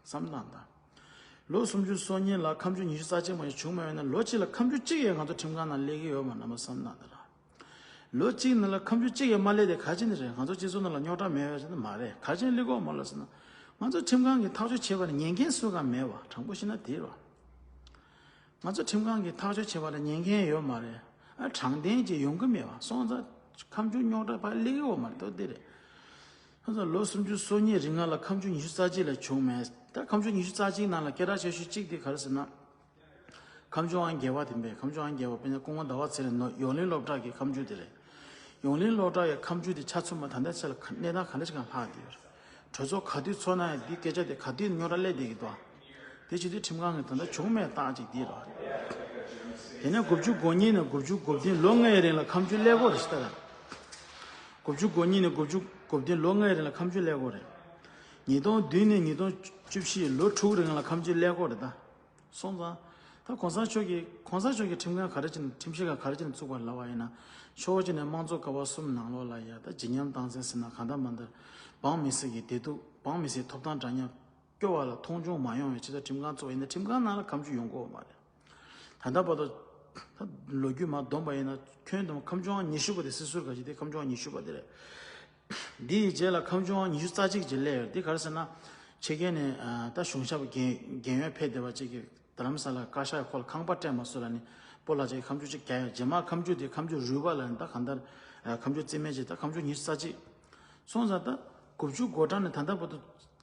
བསམ་བློ་བཏང་ད། ལོ་སུམ་ཅུ་སོ་གཉིས་ལ་ཁ་མཆུ་ཉི་ཤུ་རྩ་གཅིག་མ་ཡང་བྱུང་མ་ཡོད་ན་ལོ་གཅིག་ལ་ཁ་མཆུ་གཅིག་ཡང་ང་ཚོ་ཁྲིམས་ཁང་ནང་སླེབས་ཀྱི་ཡོད་མ་རེད། རྣམ་པ་བསམ་བློ་བཏང་ད་ར། ལོ་གཅིག་ནང་ལ་ཁ་མཆུ་གཅིག་ཡང་མ་སླེབས་དེ་ག་ཅི་ནས་རེད། ང་ཚོ་སྤྱི་ཚོགས་ནང་ལ་རྙོག་དྲ་མེད་པ་ཞིག་ནི་མ་རེད། ག་ཅི་ནས་སླེབས་ཀྱི་ཡོད་མ་རེད་ཟེར་ན། ང་ཚོ་ཁྲིམས་ཁང་གིས་ཐག་གཅོད་བྱེད་པ་ནི་ཉན་མཁན་སུ་གང་མེད་པ། དྲང་པོ་བཤད་ན་དེ་རེད་བ། ང་ཚོ་ཁྲིམས་ཁང་གིས་ཐག་གཅོད་བྱེད་པ་ལ་ཉན་མཁན་ཡོད་མ་རེད། ཨ་དྲང་བདེན་ཅིག་ཡོང་གི་མེད་པ་སོང་ཙང་ཁ་མཆུ་རྙོག་དྲ་ཕར་སླེབས་ཀྱི་ཡོད་མ་རེད། ད་འདི་རེད། ཁ་སང་ལོ་སུམ་ཅུ་སོ་གཉིས་རིང་ལ་ཁ་མཆུ་ཉི་ཤུ་རྩ་གཅིག་ལས་བྱུང་མེད། ད་ཁ་མཆུ་ཉི་ཤུ་རྩ་གཅིག་ནང་ལ་སྐད་གྲགས་ཆེ་ཤོས་གཅིག་དེ་ག་རེ་ཟེར་ན། ཁ་མཆུ་ཨང་བརྒྱད་པ་དེ་འབད། ཁ་མཆུ་ཨང་བརྒྱད་པ་དཔེར་ན་སྐུ་ངོ་ཟླ་བ་ཚེ་རིང་ནོར་ཡོངས་གླིང་སློབ་གྲྭ་གི་ཁ་མཆུ་དེ་རེད། ཡོངས་གླིང་སློབ་གྲྭ་ཡི་ཁ་མཆུ་དེ་ཆ་མཚོན་པ་ད་ལྟའི་ཆ་ལ་ག་གནས་སྟངས་ག་འདྲ་ཞིག་གང་ལྷག་བསྡད་ཡོད་རེད། གྲོས་ཚོགས་ག་དུས་ཚོགས་ན་ཡང་འདི་སྐད་ཆ་དེ་ག་དུས་རྙོག་དྲ་སླེབས་བསྡད་ཀྱི་འདུག་དེ་བྱེད་དུས་ཁྲིམས་ཁང་གིས་ད་ལྟ་བྱུང་མེད་རྟགས་ཅིག་འདི་རེད། དེ་ནས་དགུ་བཅུ་གོ་གཉིས་ནས་དགུ་བཅུ་གོ་བདུན་ལོ་ལྔའི་རིང་ལ་ཁ་མཆུ་སླེབས་ཀྱི་ཡོད་རེད་ཟེར་ད། དགུ་བཅུ་གོ་གཉིས་ནས་དགུ་བཅུ་གོ་བདུན་ལོ་ལྔའི་རིང་ལ་ཁ་མཆུ་སླེབས་ཀྱི་ཡོད་རེད། ཉིས་སྟོང་བདུན་ནས་ཉིས་སྟོང་བཅུ་བཞི་ལོ་དྲུག་རིང་ལ་ཁ་མཆུ་སླེབས་ཀྱི་ཡོད་རེད་ད། སོང་ཙང་། ད་གོང་ས་མཆོག་གིས་གོང་ས་མཆོག་གིས་ཁྲིམས་ཁང་ག་རེ་བྱས་ནས་ཁྲིམས་ཞིབ་ཁང་ག་རེ་བྱས་ནས་བཙུགས་པ་ལབ་པ་ཡིན་ན། ཕྱོགས་གཅིག་ནས་དམངས་གཙོ་ཀ་བ་གསུམ་ནང་ལོགས་ལ་ཡ་ད་བརྗིད་ཉམས་སྟངས་འཛིན་ཟེར་ན་གང་ལྟར་མ་ལྟར། འབངས་མི་སེར་གྱི་བདེ་སྡུག་འབངས་མི་སེར་ཐོབ་ཐང་འདྲ་མཉམ། སྐྱོ་བ་ལ་མཐོང་ཆུང་མ་ཡོང་བའི་ཆེད་དུ་ཁྲིམས་ཁང་བཙུགས་པ་ཡིན་ན་ཁྲིམས་ཁང་ནང་ལ་ཁ་མཆུ་ཡོང་གི་ཡོད་མ་རེད། ད་ལྟ་བར་དུ། ད་ལོ་རྒྱུས་མར་བསྡོམས་པ་ཡིན་ན་ཁྱོན་བསྡོམས་ཁ་མཆུ་ཨང་ཉི་ཤུ་པ་དེ་སྲིད་ཟུར་ག་ཅིག་དེ་ཁ་མཆུ་ཨང་ཉི་ཤུ་པ་དེ་རེད། འདི་ཡི་རྗེས་ལ་ཁ་མཆུ་ཨང་ཉི་ཤུ་རྩ་གཅིག་ཅིག་སླེབས་ཡོད། འདི་ག་རེ་ཟེར་ན། ཕྱི་རྒྱལ་ནས་ཨ་ད་གཞུང་ཞབས་རྒན་རྒན་ཡོལ་ཕེབས་བསྡད་པ་ཅིག་གིས་རྡ་རམ་ས་ལ་བཀའ་ཤག་ཁོ་ལ་ཁང་པ་སྤྲད་མ་སོང་ལབ་ནས་སྤོ་ལགས་ཅིག་ཁ་མཆུ་ཅིག་བརྒྱབ་ཡོད། རྗེས་མ་ཁ་མཆུ་དེ་ཁ་མཆུ་རུལ་པ་ལབ་ནས་ད་གང་ལྟར་ཨ་ཁ་མཆུ་རྩིས་མེད་ཅིག་ད་ཁ་མཆུ་ཉི་ཤུ་རྩ་གཅིག་སོང་ཙང་ད་དགུ་བཅུ་གོ་གྲངས་ནས་ད་ལྟ་བར་དུ་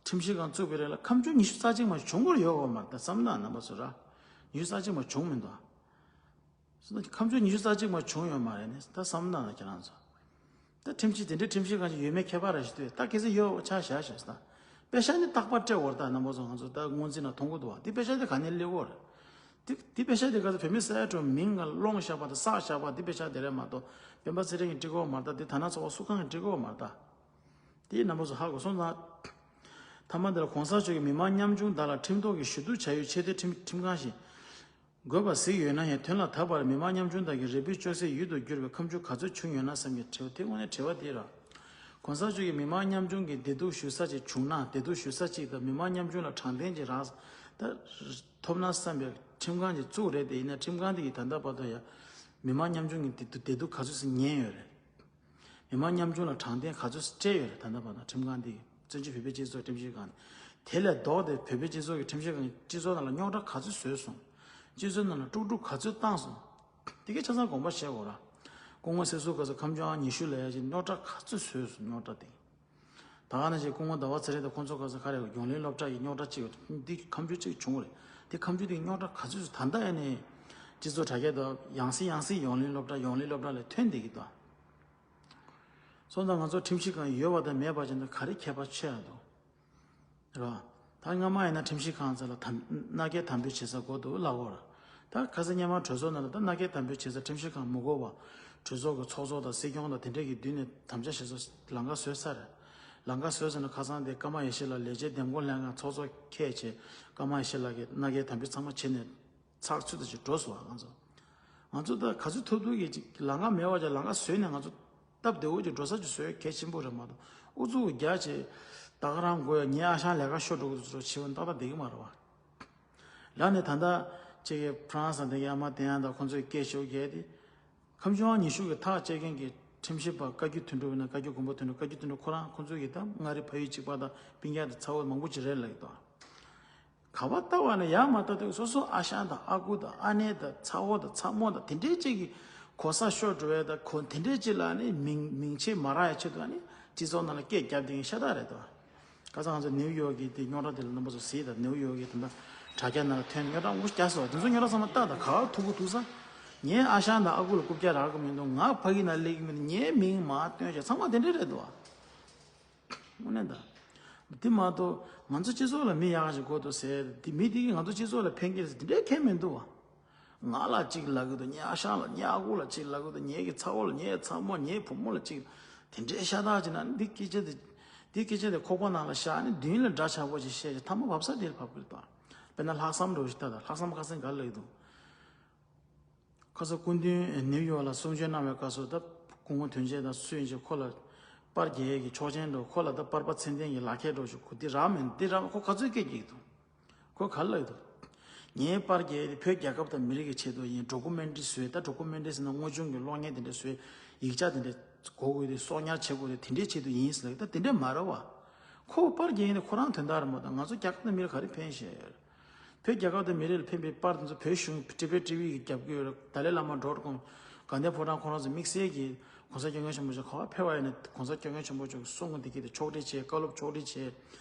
ཁྲིམས་ཞིབ་ཁང་བཙུགས་པའི་རིང་ལ་ཁ་མཆུ་ཉི་ཤུ་རྩ་གཅིག་མ་བྱུང་བར་ཡོད་པ་མ་རེད། ད་བསམ་བློ་བཏང་རྣམ་པ་ཚོ་ར། ཉི་ཤུ་རྩ་གཅིག་མ་བྱུང་མི་འདུག་ཨ། སོང་ཙང་ཁ་མཆུ་ཉི་ཤུ་རྩ་གཅིག་མ་བྱུང་ཡོད་མ་རེད་ནས་ད་བསམ་བློ་བཏང་ན་ཁྱེད་རང་ཚོ། ད་ཁྲིམས་ཞིབ་དེ་འདྲའི་ཁྲིམས་ཞིབ་ཁང་ཞིག་ཡོད་མེད་ཁྱད་པར་ར་ཞིག་འདུག་ད་གལ་སྲིད་ཡོད་ཆ་བཞག་ཞེས་ཟེར་ན། པེ་ཤག་ནི་རྟག་པར་སྤྲད་འོར་ད་རྣམ་པ་ཚོ་ང་ཚོ་ད་སྔོན་རྩིས་ནང་མཐོང་གི་འདུག་བ། དེ་པེ་ཤག་དེ་ག་ནས་སླེབས་འོར། དེ་དེ་པེ་ཤག་དེ་ག་ཚོད་བོད་མི་ས་ཡ་དྲུག་མིང་ང་སློང་བཞག་པ་དང་བསགས་བཞག་པ་དེ་པེ་ཤག་དེ་རེད་མ་གཏོགས་སྤེན་པ་ཚེ་རིང་གིས་སྤྲད་ཀྱི་ཡོད་མ་རེད་ད། དེ་ད་ནང་ཚོགས་པ་སུ་གང་གིས་སྤྲད་ཀྱི་ཡོད་མ་རེད་ད། དེ་རྣམ་པ་ཚོ་ཧ་གོ་སོང་ཙང་། མཐའ་མ་འདི་ལ་གོང་ས་མཆོག་གིས་མི་མང་ཉམ་ཆུང་དག་ལ་ཁྲིམས་ཐོག་གི་ཞུ་གཏུག་བྱ་ཡུལ་ཆེས་མཐོའི་ཁྲིམས་ཁྲིམས་ཁང་ཞིག་དགོས་པ་གཟིགས་ཡོད་ན་ཡང་དོན་ལ་དག་པར་མི་མང་ཉམ་ཆུང་དག་གི་རེ་འབོད་ཅོག་ཙེའི་ཡུལ་དུ་གྱུར་པའི་ཁ་མཆུ་ག་ཚོད་བྱུང་ཡོད་ན་བསམ་གྱི་དྲི་བ་དེ་དངོས་གནས་དྲི་བ་དེ་རེད། གོང་ས་མཆོག་གིས་མི་མང་ཉམ་ཆུང་གི་བདེ་སྡུག་ཞུ་ས་ཅིག་བྱུང་ན་བདེ་སྡུག་ཞུ་ས་ཅིག་དང་མི་མང་ཉམ་ཆུང་ལ་དྲང་བདེན་གྱི་རག་ད་ཐོབ་ན་བསམ་པའི་ཁྲིམས་ཁང་ཅིག་བཙུགས་རེད། དེ་ཡིན་ན་ཁྲིམས་ཁང་དེ་གིས་ད་ལྟ་བར་དུ་ཡང་མི་མང་ཉམ་ཆུང་གི་བདེ་སྡུག་བདེ་སྡུག་ག་ཚོད་ཅིག་ཉན་ཡོད་རེད། མི་མང་ཉམ་ཆུང་ལ་དྲང་བདེན་ག་ཚོད་སྤྲད་ཡོད་རེད། ད་ལྟ་བར་དུ་ཁྲིམས་ཁང་འདི་བཙན་བྱོལ་བོད་པའི་སྤྱི་ཚོགས་ཁྲིམས་ཞིབ་ཁང་ནས་དེ་ལས་ལྡོག་སྟེ་བོད་པའི་སྤྱི་ཚོགས་ཀྱི་ཁྲིམས་ཞིབ་ཁང་གིས་སྤྱི་ཚོགས་ནང་ལ་རྙོག་དྲ་ག་ཚོད་བཟོས་སོང་། སྤྱི་ཚོགས་ནང་ལ་དཀྲུག་དཀྲུག་ག་ཚོད་བཏང་སོང་། དེ་གའི་ཆ་ཚང་དགོངས་པ་བཞེས་དགོས་ར། སྐུ་ངོ་སྲིད་ཟུར་ག་ཚོད་ཁ་མཆུ་ཨང་ཉི་ཤུ་ལབ་ཡ་ཅིག་རྙོག་དྲ་ག་ཚོད་བཟོས་སོང་རྙོག་དྲ་དེ། ད་ག་ནང་བཞིན་སྐུ་ངོ་ཟླ་བ་ཚེ་རིང་དང་ཁོང་ཚོ་ག་ཚོད་ག་རེ་ཡོངས་གླིང་སློབ་གྲྭ་ཡི་རྙོག་དྲ་གཅིག་འདི་ཁ་མཆུ་གཅིག་བྱུང་རེད། དེ་ཁ་མཆུ་དེ་རྙོག་དྲ་ག་ཚོད་བཟོས་ད་ལྟ་ཡ་ནས་སྤྱི་ཚོགས་དྲ་རྒྱ་དང་ཡང་སེ་ཡང་སེ་ཡོངས་གླིང་སློབ་གྲྭ་ཡོངས་གླིང་སློབ་གྲྭ་ལ་ཐོན་བསྡད་ཀྱི་འདུག་སོང་ཙང་ང་ཚོ་ཁྲིམས་ཞིབ་ཁང་ཡོད་པ་དང་མེད་པ་ཅན་དུ་ག་རེ་ཁྱད་པར་ཆེ་ཡ་འདུག་རེད་བ། ད་སྔ་མ་ཡིན་ན་ཁྲིམས་ཞིབ་ཁང་ཚོ་ལ་དམ་མནའ་སྐྱེལ་དམ་འབུལ་བྱེད་ས་དགོས་འདུག་ལབ་ཡོད་རེད། ད་ཁ་སང་སྔོན་མ་གྲོས་ཚོགས་ནང་ལ་ད་མནའ་སྐྱེལ་དམ་འབུལ་བྱེད་ས་ཁྲིམས་ཞིབ་ཁང་མི་དགོས་པ། གྲོས་ཚོགས་ཀྱི་ཚོགས་གཙོ་དང་སྲིད་སྐྱོང་དང་དེ་འདྲས་ཀྱི་མདུན་ནས་དམ་བཅའ་བྱེད་ས་ལམ་ཁ་བཟོས་ཚར་རེད། ལམ་ཁ་བཟོས་ཚར་ནས་ཁ་སང་དེ་ཀརྨ་ཡེ་ཤེས་ལགས་ལས་བྱེད་འདེམས་བསྐོ་ལྷན་ཁང་ཚོགས་གཙོ་ཁས་བྱས་ཀརྨ་ཡེ་ཤེས་ལགས་ཀྱིས་མནའ་སྐྱེལ་དམ་འབུལ་ཚང་མ་བྱས་ནས་ཚར་ཚུལ་དུ་ཅིག་འགྲོ་སོང་བ། ང་ཚོ་ ང་ཚོ་ད་ག་ཚོད་ཐུབ་ཐུབ་ཀྱིས་ཅིག་ལམ་ཁ་མེད་པ་ཅིག་ལམ་ཁ་བཟོས་ནས་ང་ཚོ་སྟབས་བདེ་བོ་ཅིག་འགྲོ་ས་ཅིག་བཟོ་ཡ་གལ་ཆེན་པོ་རེད་མ་གཏོགས། ཨུ་ཚུགས་རྒྱག་བྱས་ད་ག་རང་དགོས་ཡ། ངའི་ཨ་ཞང་ལས་ཀ་ཤོར་འགྲོ་གི་འདུག་ཟེར་བྱས་པ་ནི་ཏག་ཏག་བསྡད་ཀྱི་མ་རེད་བ། ལ་ནས་ད་ལྟ་ཅིག་གི་ཧྥ་རན་སི་དང་ཡ་མ་དེ་ཡང་དང་ཁོང་ཚོའི་སྐད་ཤོད་རྒྱག་དེ། ཁམས་ཆུང་བ་ཉི་ཤུ་གི་ཐག་བཅད་མཁན་གྱི་ཁྲིམས་ཞིབ་པ་བཀའ་བརྒྱུད་དོན་གྲུབ་ཡིན་ན་བཀའ་བརྒྱུད་མགོན་པོ་དོན་གྲུབ། བཀའ་བརྒྱུད་དོན་གྲུབ་ཁོ་རང་ཁོང་ཚོ་ཡི་ད་མངའ་རིས་ཕ་ཡུལ་གཅིག་པ་དང་སྤུན་ཀྱག་དང་ཚ་བོ་མང་པོ་ཅིག་རེད་ལབ་ཀྱི་འདུག་ག་པར་ལྟ་བ་ནས་ཡར་མར་ལྟ་དུས་སོ་སོ་ཨ་ཞང་དང་ཨ་ཁུ་དང་ཨ་ནེ་དང་ཚ་བོ་དང་ཚ་མོ་དང་དེ་འདྲའི་ཅིག་གི་གོ་ས་ཤོར་འགྲོ་བའི་དང་ཁོ་དེ་འདྲའི་ཅིག་ལ་ནི་མིང་མིང་ཆེ་མ་རག་ཡ་ཆེད་དུ་ཨ་ནི་སྤྱི་ཚོགས་ནང་ལ་སྐད་རྒྱབ་བསྡད་མཁན་ཤ་སྟག་རེད་དོ། ཁ་སང་ང་ཚོ་ནེའུ་ཡོག་གི་དེ་རྙོག་དྲ་དེ་ལ་རྣམ་པ་ཚོ་གཟིགས་དང་། ནེའུ་ཡོག་གི་དེ་འདྲ་དྲ་རྒྱ་ནང་ལ་ཐོན་རྙོག་དྲ་མང་པོ་རྒྱག་སོང་། དེ་ཚོ་རྙོག་དྲ་ཚང་མ་ལྟ་དང་། ག་པར་ཐུག་གི་ཐུག་ས། ངའི་ཨ་ཞང་དང་ཨ་ཁུ་ལ་རྐུབ་བཀྱག་རག་གི་མི་འདུག་ང་ཕ་གི་ནང་སླེབས་ཀྱི་མི་འདུག་ངའི་མིང་མར་བཏོན་བྱས་ཚང་མ་དེ་འདྲ་རེད་འདུག་བ། དངོས་གནས་ད། དེ་མ་གཏོགས་ང་ཚོ་སྤྱི་ཚོགས་ལ་མི་ཡག་ཞིག་དགོས་འདུག་ཟེར་དེ། མི་དེ་གིས་ང་ཚོ་སྤྱི་ཚོགས་ལ་ཕན་གྱི་རེད་ཟེར་དེ་འདྲའི་ཁྱད་མི་འདུག་བ། ང་ལ་གཅིག་ལབ་ཀྱི་འདུག་ངའི་ཨ་ཞང་ལ། ངའི་ཨ་ཁུ་ལ་གཅིག་ལབ་ཀྱི་འདུག་ངའི་གི་ཚ་བོ་ལ། ངའི་ཚ་མོ། ངའི་བུ་མོ་ལ་གཅིག་དེ་འདྲའི་ཤ་སྟག་ཅིག་ན་འདི་སྐད་ཆ་དེ། འདི་སྐད་ཆ་དེ་ཁོག་པ་ནང་ལ་བཞག་ནས་མདུན་ལ་འདྲ་ཆགས་པོ་ཅིག་བཤད་ཅིག་མཐའ་མ་བབས་ས་དེ་ལ་བབས་ཀྱི་རེད་ད། དཔེར་ན་ལྷག་བསམ་འདྲ་བོ་ཞིག་ལྟ་དང་། ལྷག་བསམ་ཁ་སང་ག་རེ་ལབ་ཀྱི་འདུག་ཁ་སང་སྐུ་མདུན་ནེའུ་ཡོག་ལ་གསུང་ཆོས་གནང་བའི་སྐབས་སུ་ད་སྐུ་ངོ་དོན་ཆེན་དང་སུ་ཡིན་ཅིག་ཁོ་ལ་པར་རྒྱག་ཡས་ཀྱི་ཆོག་མཆན་འདྲ་བོ། ཁོ་ལ་ད་པར་པ་ཚད་ལྡན་གྱི་ལག་ཁྱེར་འདྲ་བོ་ཞིག་ཁོ་འདི་རག་མེད་འདི་རག་ཁོ་ག་ཚོད་སྐད་རྒྱག་གི་འདུག་ཁོ་ག་རེ་ལབ་ཀྱི་འདུག་ངའི་པར་རྒྱག་ཡས་དེ་བོད་རྒྱལ་ཁབ་དང་མི་རིགས་ཀྱི་ཆེད་དུ་ཡིན། ཌོ་ཀུ་མེན་ཊི་རི་བཟོས། ད་ཌོ་ཀུ་མེན་ཊི་རི་ཟེར་ན་དངོས་བྱུང་གི་གློག་བརྙན་དེ་འདྲ་བཟོས། ཡིག་ཆ་དེ་འདྲ་དགོས་དགོས་དེ་གསོག་ཉར་བྱེད་དགོས་དེ་དེ་འདྲའི་ཆེད་དུ་ཡིན་ཟེར་ལབ་ཀྱི། ད་དེ་འདྲ་མ་རེད་བ། ཁོ་པར་རྒྱག་ཡས་དེ་ཁོ་རང་དོན་དག་རེད་མ་གཏོགས་ང་ཚོ་རྒྱལ་ཁབ་དང་མི་རིགས་ག་རེ་ཕན་ཤེས་ཡོད། བོད་རྒྱལ་ཁབ་དང་མི་རིགས་ལ་ཕན་པའི་པར་དེ་ཚོ་བོད་གཞུང་ཊི་བེཊ་ཊི་ཝི་གིས་རྒྱབ་ཀྱི་ཡོད་རེད། ཏཱ་ལའི་བླ་མ་ཌོཊ་ཀོམ། དགའ་ལྡན་ཕོ་བྲང་ཁོ་རང་ཚོ་དམིགས་བསལ་གྱིས་༸གོང་ས་༸སྐྱབས་མགོན་ཆེན་པོ་མཆོག་ག་པར་ཕེབས་པ་ཡིན་ན་༸གོང་ས་༸སྐྱབས་མགོན་ཆེན་པོ་མཆོག་གི་གསུང་འདི་གི་དེ་ཕྱོགས་སྒྲིག་བྱས། བཀའ་སློབ་ཕྱོགས་སྒྲིག་བྱས།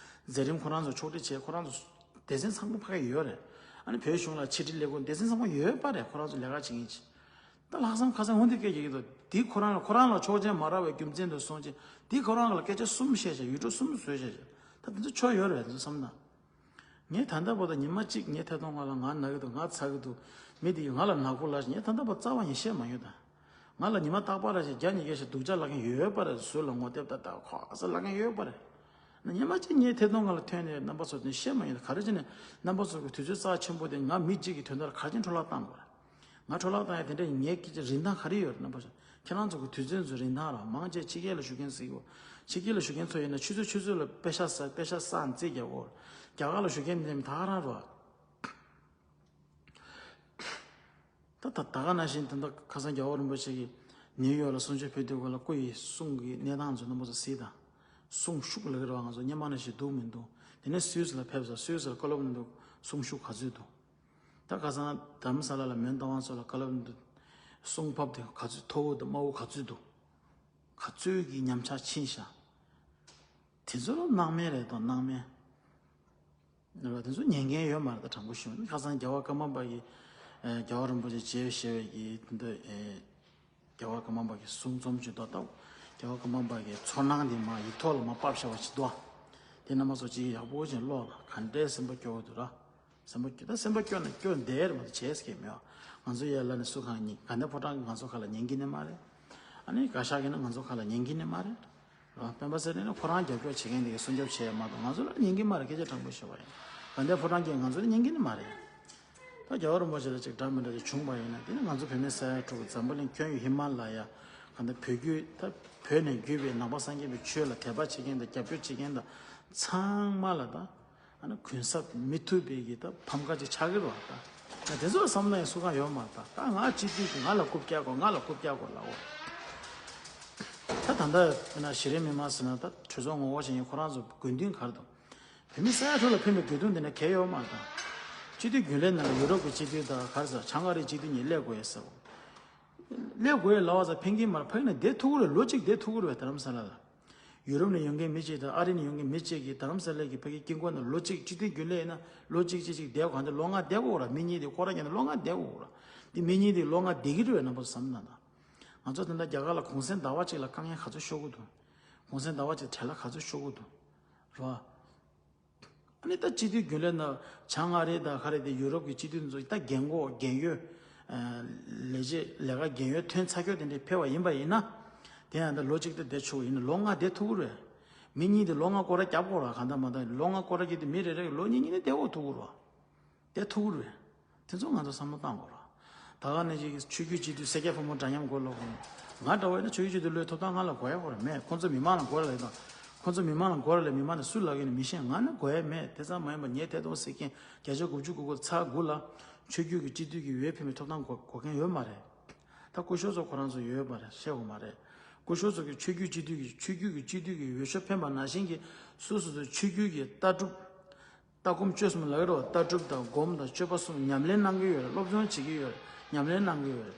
མཛད་རིམ་ཁོ་རང་ཚོ་ཕྱོགས་སྒྲིག་བྱས། ཁོ་རང་ཚོ་སྡེ་ཚན་ཚང་མ་ཕ་གི་ཡོད་རེད། ཨ་ནི་བོད་གཞུང་ལ་ཕྱི་དྲིལ་ལས་ཁུངས་སྡེ་ཚན་ཚང་མ་ཡོད་པ་རེད། ཁོ་རང་ཚོ་ལས་ཀ་བྱེད་མཁན་ཅིག་ད་ལྷག་བསམ་ཁ་སང་འོ་འདི་སྐད་རྒྱག་གི་འདུག་འདི་ཁོ་རང་ལ་ཁོ་རང་ལ་ཆོག་མཆན་མ་རག་པའི་རྒྱུ་མཚན་དུ་སོང་ཅིག་འདི་ཁོ་རང་ལ་སྐད་ཆ་གསུམ་བཤད་བྱས། ཡུལ་གྲུ་གསུམ་བཟོས་བྱས། ད་འདི་ཚོ་ཆོ་ཡོད་རེད་འདི་བསམ་ན། ངས་ད་ལྟ་བར་དུ་ཉི་མ་གཅིག་ངའི་ཐད་གཏོང་ཁང་ལ་ང་ན་གི་འདུག་ང་ཚ་གི་འདུག་མི་དེ་གིས་ང་ལ་ནག་པོ་ལབ་ཤག་ངས་ད་ལྟ་བར་རྩ་བ་ཉིད་བཤད་མ་མྱོང་ད། ང་ལ་ཉི་མ་རྟག་པར་ར་ཞིག་བརྒྱ་ཉིས་བརྒྱ་ཞིག་སྡུག་ཅག་ལབ་མཁན་ཡོད་པ་རེད། ཟུར་ལ་ངོ་དེབ་ད་ལྟ་ཁོག་ས་ལབ་མཁན་ཡོད་པ་རེད། ན་ཉི་མ་གཅིག་ངའི་ཐད་གཏོང་ཁང་ལ་ཐོན་ནས་རྣམ་པ་ཚོ་དེ་བཤད་མ་མྱོང་ད། ག་རེ་བྱས་ནས་རྣམ་པ་ཚོ་གི་དུས་ཚོད་རྩ་ཆེན་པོ་དེ་ང་མི་གཅིག་གི་དོན་དག་ག་རེ་བྱས་འཕྲོ་བརླག་བཏང་དགོས་རེད། ང་འཕྲོ་བརླག་བཏང་ཡ་དེ་འདྲ་ངའི་སྐད་ཆ་རིན་ཐང་ག་རེ་ཡོད་རེད། རྣམ་པ་ཚོ་ཁྱེད་རང་ཚོ་གི་དུས་ཚོད་ཚོ་རིན་ཐང་ར་མང་ཆེ་ཕྱི་རྒྱལ་ལ་བཞུགས་མཁན་ཟེར་གྱི་ཡོད། ཕྱི་རྒྱལ་ལ་བཞུགས་མཁན་ཚོ་ཡིན་ན་ཆུ་ཚོད་ཆུ་ཚོད་ལ་པེ་ཤག་ས་པེ་ཤག་ས་རྩིས་རྒྱག་གོ། རྒྱ་གར་ལ་བཞུགས་མཁན་དེ་ད་ག་རང་རོ། ད་ད་ད་ག་ནང་བཞིན་ད་ལྟ་ཁ་སང་རྒྱལ་བ་རིན་པོ་ཆེ་གིས་ནིའུ་ཡོག་ལ་གསུང་ཆོས་ཕེབས་དུས་སྐོར་ལ་སྐུ་ཡི་གསུང་གི་གནས་སྟངས་ཚོ་རྣམ་པ་ཚོ་གཟིགས་དང་། གསུང་ཤུགས་ལ་གི་རེད་བ། ང་ཚོ་སྔོན་མ་ནང་བཞིན་འདུག་མི་འདུག་དེ་ནས་སུད་སི་ལ་ཕེབས་ས། སུད་སི་ལ་བཀའ་སློབ་གནང་དུས་གསུང་ཤུགས་ག་ཚོད་འདུག་ད་ཁ་སང་དྷ་རམ་ས་ལ་ལ་མོན་རྟ་དབང་མཚོ་ལ་བཀའ་སློབ་འདི་གསུང་ཕབ་དེ་ག་ཚོད་མཐོ་བོ་དང་དམའ་བོ་ག་ཚོད་འདུག་ག་ཚོད་ཀྱི་ཉམས་ཆག་ཕྱིན་ཤག་དེ་ཚོ་ལ་སྣང་མེད་རེད་དང་སྣང་མེད་རེད་བ། དེ་ཚོ་ཉན་མཁན་ཡོད་མ་རེད། ད་དྲང་པོ་ཞུ་ན་ཁ་སང་རྒྱལ་བ་ཀརྨ་པ་གིས་ཨེ་རྒྱལ་བ་རིན་པོ་ཆེ་མཇལ་ཞེས་པའི་གི་དེ་འདྲ་ཨེ་རྒྱལ་བ་ཀརྨ་པ་གི་གསུང་རྩོམ་ཅིག་འདུག་ད་རྒྱལ་བ་ཀརྨ་པ་གི་ཚོར་སྣང་དེ་མར་ཡིག་ཐོག་ལ་མར་ཕབ་བཞག་པ་ཅིག་འདུག་དེ་རྣམ་པ་ཚོ་ཅིག་ཡག་པོ་ཅིག་ཀློག་ལ། ག་འདྲའི་སེམས་པ་སྐྱོ་བོ་འདུག་ར། སེམས་པ་སྐྱོ། ད་སེམས་པ་སྐྱོ་ན་སྐྱོ་བསྡད་རེད་མ་གཏོགས་བྱས་ཀྱི་མེད་པ། ང་ཚོ་ཡར་ལ་ནས་སུ་གང་ཉན། དགའ་ལྡན་ཕོ་བྲང་གིས་ང་ཚོ་ཁ་ལ་ཉན་གྱི་ནི་མ་རེད། ཨ་ནི་བཀའ་ཤག་གིས་ནི་ང་ཚོ་ཁ་ལ་ཉན་གྱི་ནི་མ་རེད། རོ། སྤེན་པ་ཚེ་རིང་ནི་ཁོ་རང་རྒྱབ་སྐྱོར་བྱེད་མཁན་དེ་གིས་སྲུང་སྐྱོབ་བྱས་མ་གཏོགས་ང་ཚོ་ལ་ཉན་གྱི་མ་རེད། སྐད་ཆ་དྲང་པོ་ཞུ་བ་ཡིན། དགའ་ལྡན་ཕོ་བྲང་གིས་ང་ཚོ་ལ་ཉན་གྱི་ནི་མ་རེད། ད་རྒྱལ་བ་རིན་པོ་ཆེ་ལ་ཅིག་འདྲ་མི་འདྲ་ཅིག་བྱུང་བ་ཡིན་ན། དེ་ནི་ང་ཚོ་བོད་མི་ས་ཡ་དྲུག་གི་འཛམ་བུ་གླིང་ཁྱོན་ཡོད་ཧི་མ་ལ་ཡ་ག་འདྲ་བོད་བརྒྱུད་ད་བོད་ནས་བརྒྱུད་པའི་ནང་པ་སངས་རྒྱས་པའི་ཆོས་ལ་དད་པ་བྱེད་མཁན་དང་རྒྱབ་སྐྱོར་བྱེད་མཁན་དང་ཚང་མ་ལ་ད། ཨ་ནི་གུན་གསབ་མི་ཐུབ་པའི་གི་ད་ཕམ་ཁ་ཅིག་ཆགས་ཀྱི་རེད་བ། ད་ང་དེ་ཚོ་བསམ་ན་ཡང་སུ་གང་ཡོད་མ་རེད། ད་ད་ང་སྤྱི་འཐུས་ཀྱི་ང་ལ་རྐུབ་བཀྱག་དགོས། ང་ལ་རྐུབ་བཀྱག་དགོས་ལབ་འོ། ད་ད་ལྟ་ཡིན་ན་གཞི་རིམ་མི་མང་ཟེར་ན་ད་གྲོས་ཚོགས་ངོ་རྒོལ་བྱེད་མཁན་ཁོ་རང་ཚོ་དགོས་འདུན་ག་རེ་འདུག་བོད་མི་ས་ཡ་དྲུག་ལ་ཕན་པའི་དགོས་འདུན་དེ་འདྲ་གང་ཡང་ཡོད་མ་རེད། ད་སྤྱི་འཐུས་རྒྱུན་ལས་ནང་ལ་ཡུ་རོབ་ཀྱི་སྤྱི་འཐུས་དང་ག་རེ་ཟེར། བྱང་ཨ་རིའི་སྤྱི་འཐུས་གཉིས་སླེབས་དགོས་ཡ་ཟེར་བ། སླེབས་དགོས་ཡ་ལབ་པ་ཙམ་ཕན་གྱི་མ་རེད། ཕ་གི་ནས་བསྡད་ཐུབ་ཀྱི་རེད། ལོ་གཅིག་བསྡད་ཐུབ་ཀྱི་རེད་པས། རྡ་རམ་ས་ལ་ལ། ཡུ་རོབ་ནས་ཡོང་མཁན་མི་གཅིག་དང་ཨ་རི་ནས་ཡོང་མཁན་མི་གཅིག་གིས་རྡ་རམ་ས་ལའི་གི་ཕ་གི་དཀྱིལ་འཁོར་ནང་ལོ་གཅིག་སྤྱི་འཐུས་རྒྱུན་ལས་ཡིན་ན་ལོ་གཅིག་གཅིག་གཅིག་བསྡད་དགོས། གང་ལྟར་ལོ་ལྔ་བསྡད་དགོས་ར། མི་གཉིས་དེ་སྐོར་ར་བརྒྱབ་ན་ལོ་ལྔ་བསྡད་དགོས་ར། དེ་མི་གཉིས་དེ་ལོ་ལྔ་བསྡད་ཀྱི་རེད་པས། རྣམ་པ་ཚོ་བསམ་བློ་བཏང་དང་། ང་ཚོ་དེ་འདྲ་རྒྱ་གར་ལ་གུང་སེང་ཟླ་བ་གཅིག་ལ་དཀའ་ངལ་ག་ཚོད་ཤོར་གི་འདུག་གུང་སེང་ཟླ་བ་གཅིག་བྲེལ་བ་ག་ཚོད་ཤོར་གི་འདུག་རེད་པ། ཨ་ནི་ད་སྤྱི་འཐུས་རྒྱུན་ལས་ནང་བྱང་ཨ་རི་དང་ག་རེ་དེ་ཡུ་རོབ་ཀྱི་སྤྱི་འཐུས་ཚོ་ད་རྒན་གོག་རྒན་ཡོལ། ལས་བྱེད་ལས་ཀ་རྒན་ཡོལ་ཐོན་ཚར་ཁྱོད་དེ་འདྲས་ཕེབས་པ་ཡིན་པ་ཡིན་ན། དེ་ཡང་ད་ལོ་གཅིག་ད་བསྡད་ཆོག་ཡིན་ན་ལོ་ལྔ་བསྡད་ཐུབ་ཀྱི་རེད། མི་གཉིས་དེ་ལོ་ལྔ་སྐོར་ར་རྒྱབ་དགོས་ར། གང་ལྟར་མ་ལྟར་ལོ་ལྔ་སྐོར་ར་བརྒྱབ་དེ་མི་རེ་རེ་གིས་ལོ་གཉིས་གཉིས་ནས་བསྡད་དགོས་ཐུབ་ཀྱི་རེད་པ། བསྡད་ཐུབ་ཀྱི་རེད། དེ་ཚོ་ང་ཚོ་བསམ་བློ་བཏང་དགོས་ར། ད་ག་ནས་ཅིག་ཆོས་བརྒྱུད་སྤྱི་འཐུས་སེར་སྐྱ་ཕོ་མོ་འདྲ་མཉམ་དགོས་ལབ་དགོས། ང་འདྲ་བོ་ཡིན་ན་ཆོས་བརྒྱུད་སྤྱི་འཐུས་བློའི་ཐོབ་ཐང་ང་ལ་དགོས་ཡ་ཁོ་ར་མེད། ཁོང་ཚོ་མི་མང་ལ་དགོས་ར་ལབ་དང་། ཁོང་ཚོ་མི་མང་ལ་དགོས་ར་ལབ། མི་མང་ནས་སུ་ལབ་ཀྱི་ནི་མི་ཤེས། ང་ནི་དགོས་ཡ་མེད། དེ་ཙམ་མ་ཡིན་པར་ངས་ཐད་གཏོང་ཟེར་མཁན་བརྒྱ་ཆ་དགུ་བཅུ་གོ་དགུ་ཚེག་དགུ་ལ་ཆོས་བརྒྱུད་ཀྱི་སྤྱི་འཐུས་ཀྱི་འོས་འཕེན་པའི་ཐོབ་ཐང་དགོས་དགོས་མཁན་ཡོད་མ་རེད། ད་སྐུ་ཞབས་ཚོ་ཁོ་རང་ཚོ་ཡོད་པ་རེད། ཤེས་དགོས་མ་རེད། སྐུ་ཞབས་ཚོ་གི་ཆོས་བརྒྱུད་སྤྱི་འཐུས་ཀྱི་ཆོས་བརྒྱུད་ཀྱི་སྤྱི་འཐུས་ཀྱི་འོས་ཤོག་འཕེན་པ་ནང་བཞིན་གྱི་སོ་སོ་ཚོའི་ཆོས་བརྒྱུད་ཀྱི་ལྟ་གྲུབ། ལྟ་སྒོམ་སྤྱོད་གསུམ་ལ་རོ། ལྟ་གྲུབ་དང་སྒོམ་དང་སྤྱོད་པ་གསུམ་ཉམས་ལེན་གནང་གི་ཡོད་རེད། སློབ་སྦྱོང་བྱེད་ཀྱི་ཡོད་རེད། ཉམས་ལེན་གནང་གི་ཡོད་རེད།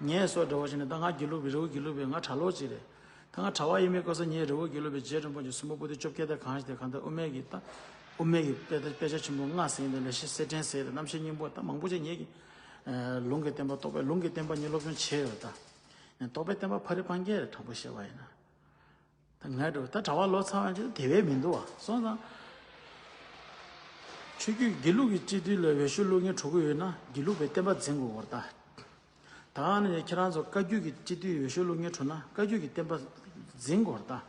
ངས་སོ་འདྲ་བོ་བྱས་ནས་ད་ང་དགེ་ལུགས་པའི་རི་བོ་དགེ་ལུགས་པའི་ང་གྲྭ་ལོག་ཅིག་རེད། ད་ང་གྲྭ་པ་ཡིན་པའི་སྐབས་སུ་ངའི་རི་བོ་དགེ་ལུགས་པའི་རྗེ་རིན་པོ་ཆེ་སུམ་པ་པོ་ཏི་བཅོ་བརྒྱད་དེ་གང་ཞིག་དེ་གང་ལྟར་དབུ་མའི་གི་ད་དབུ་མའི་གི་དཔེ་དཔེ་ཆ་ཆེན་པོ་ལྔ་ཟེར་ཡིན་ད་ལེགས་བཤད་གསེར་ཕྲེང་ཟེར་ད་རྣམ་བཤད་སྙིང་པོ་ད་མང་པོ་ཅིག་ངེད་ཀྱི་ལུང་གི་བསྟན་པ་རྟོགས་པའི་ལུང་གི་བསྟན་པ་ངས་སློབ་སྦྱོང་བྱས་ཡོད་ད། རྟོགས་པའི་བསྟན་པ་ཕ་རི་ཕང་སྐད་དྲང་པོ་བཤད་པ་ཡིན་ན། ད་ང་འགྲོ་ད་གྲྭ་པ་ལོ་ཚར་བ་ཅིག་དེ་བས་མི་འདུག་བ་སོང་ཙང་། ཆོས་བརྒྱུད་དགེ་ལུགས་ཀྱི་སྤྱི་འཐུས་ལ་འོས་ཤོག་བླུག་མཁན་གྲུ་གུ་ཡོད་ན་དགེ་ལུགས་པའི་བསྟན་པ་འཛིན་དགོས་བར་ད། ད་ག་ནས་ཁྱེད་རང་ཚོ་བཀའ་བརྒྱུད་ཀྱི་སྤྱི་འཐུས་འོས་ཤོག་བླུག་མཁན་གྲུ་ན་བཀའ་བརྒྱུད་ཀྱི་བསྟན་པ་འཛིན་དགོས་བར་ད།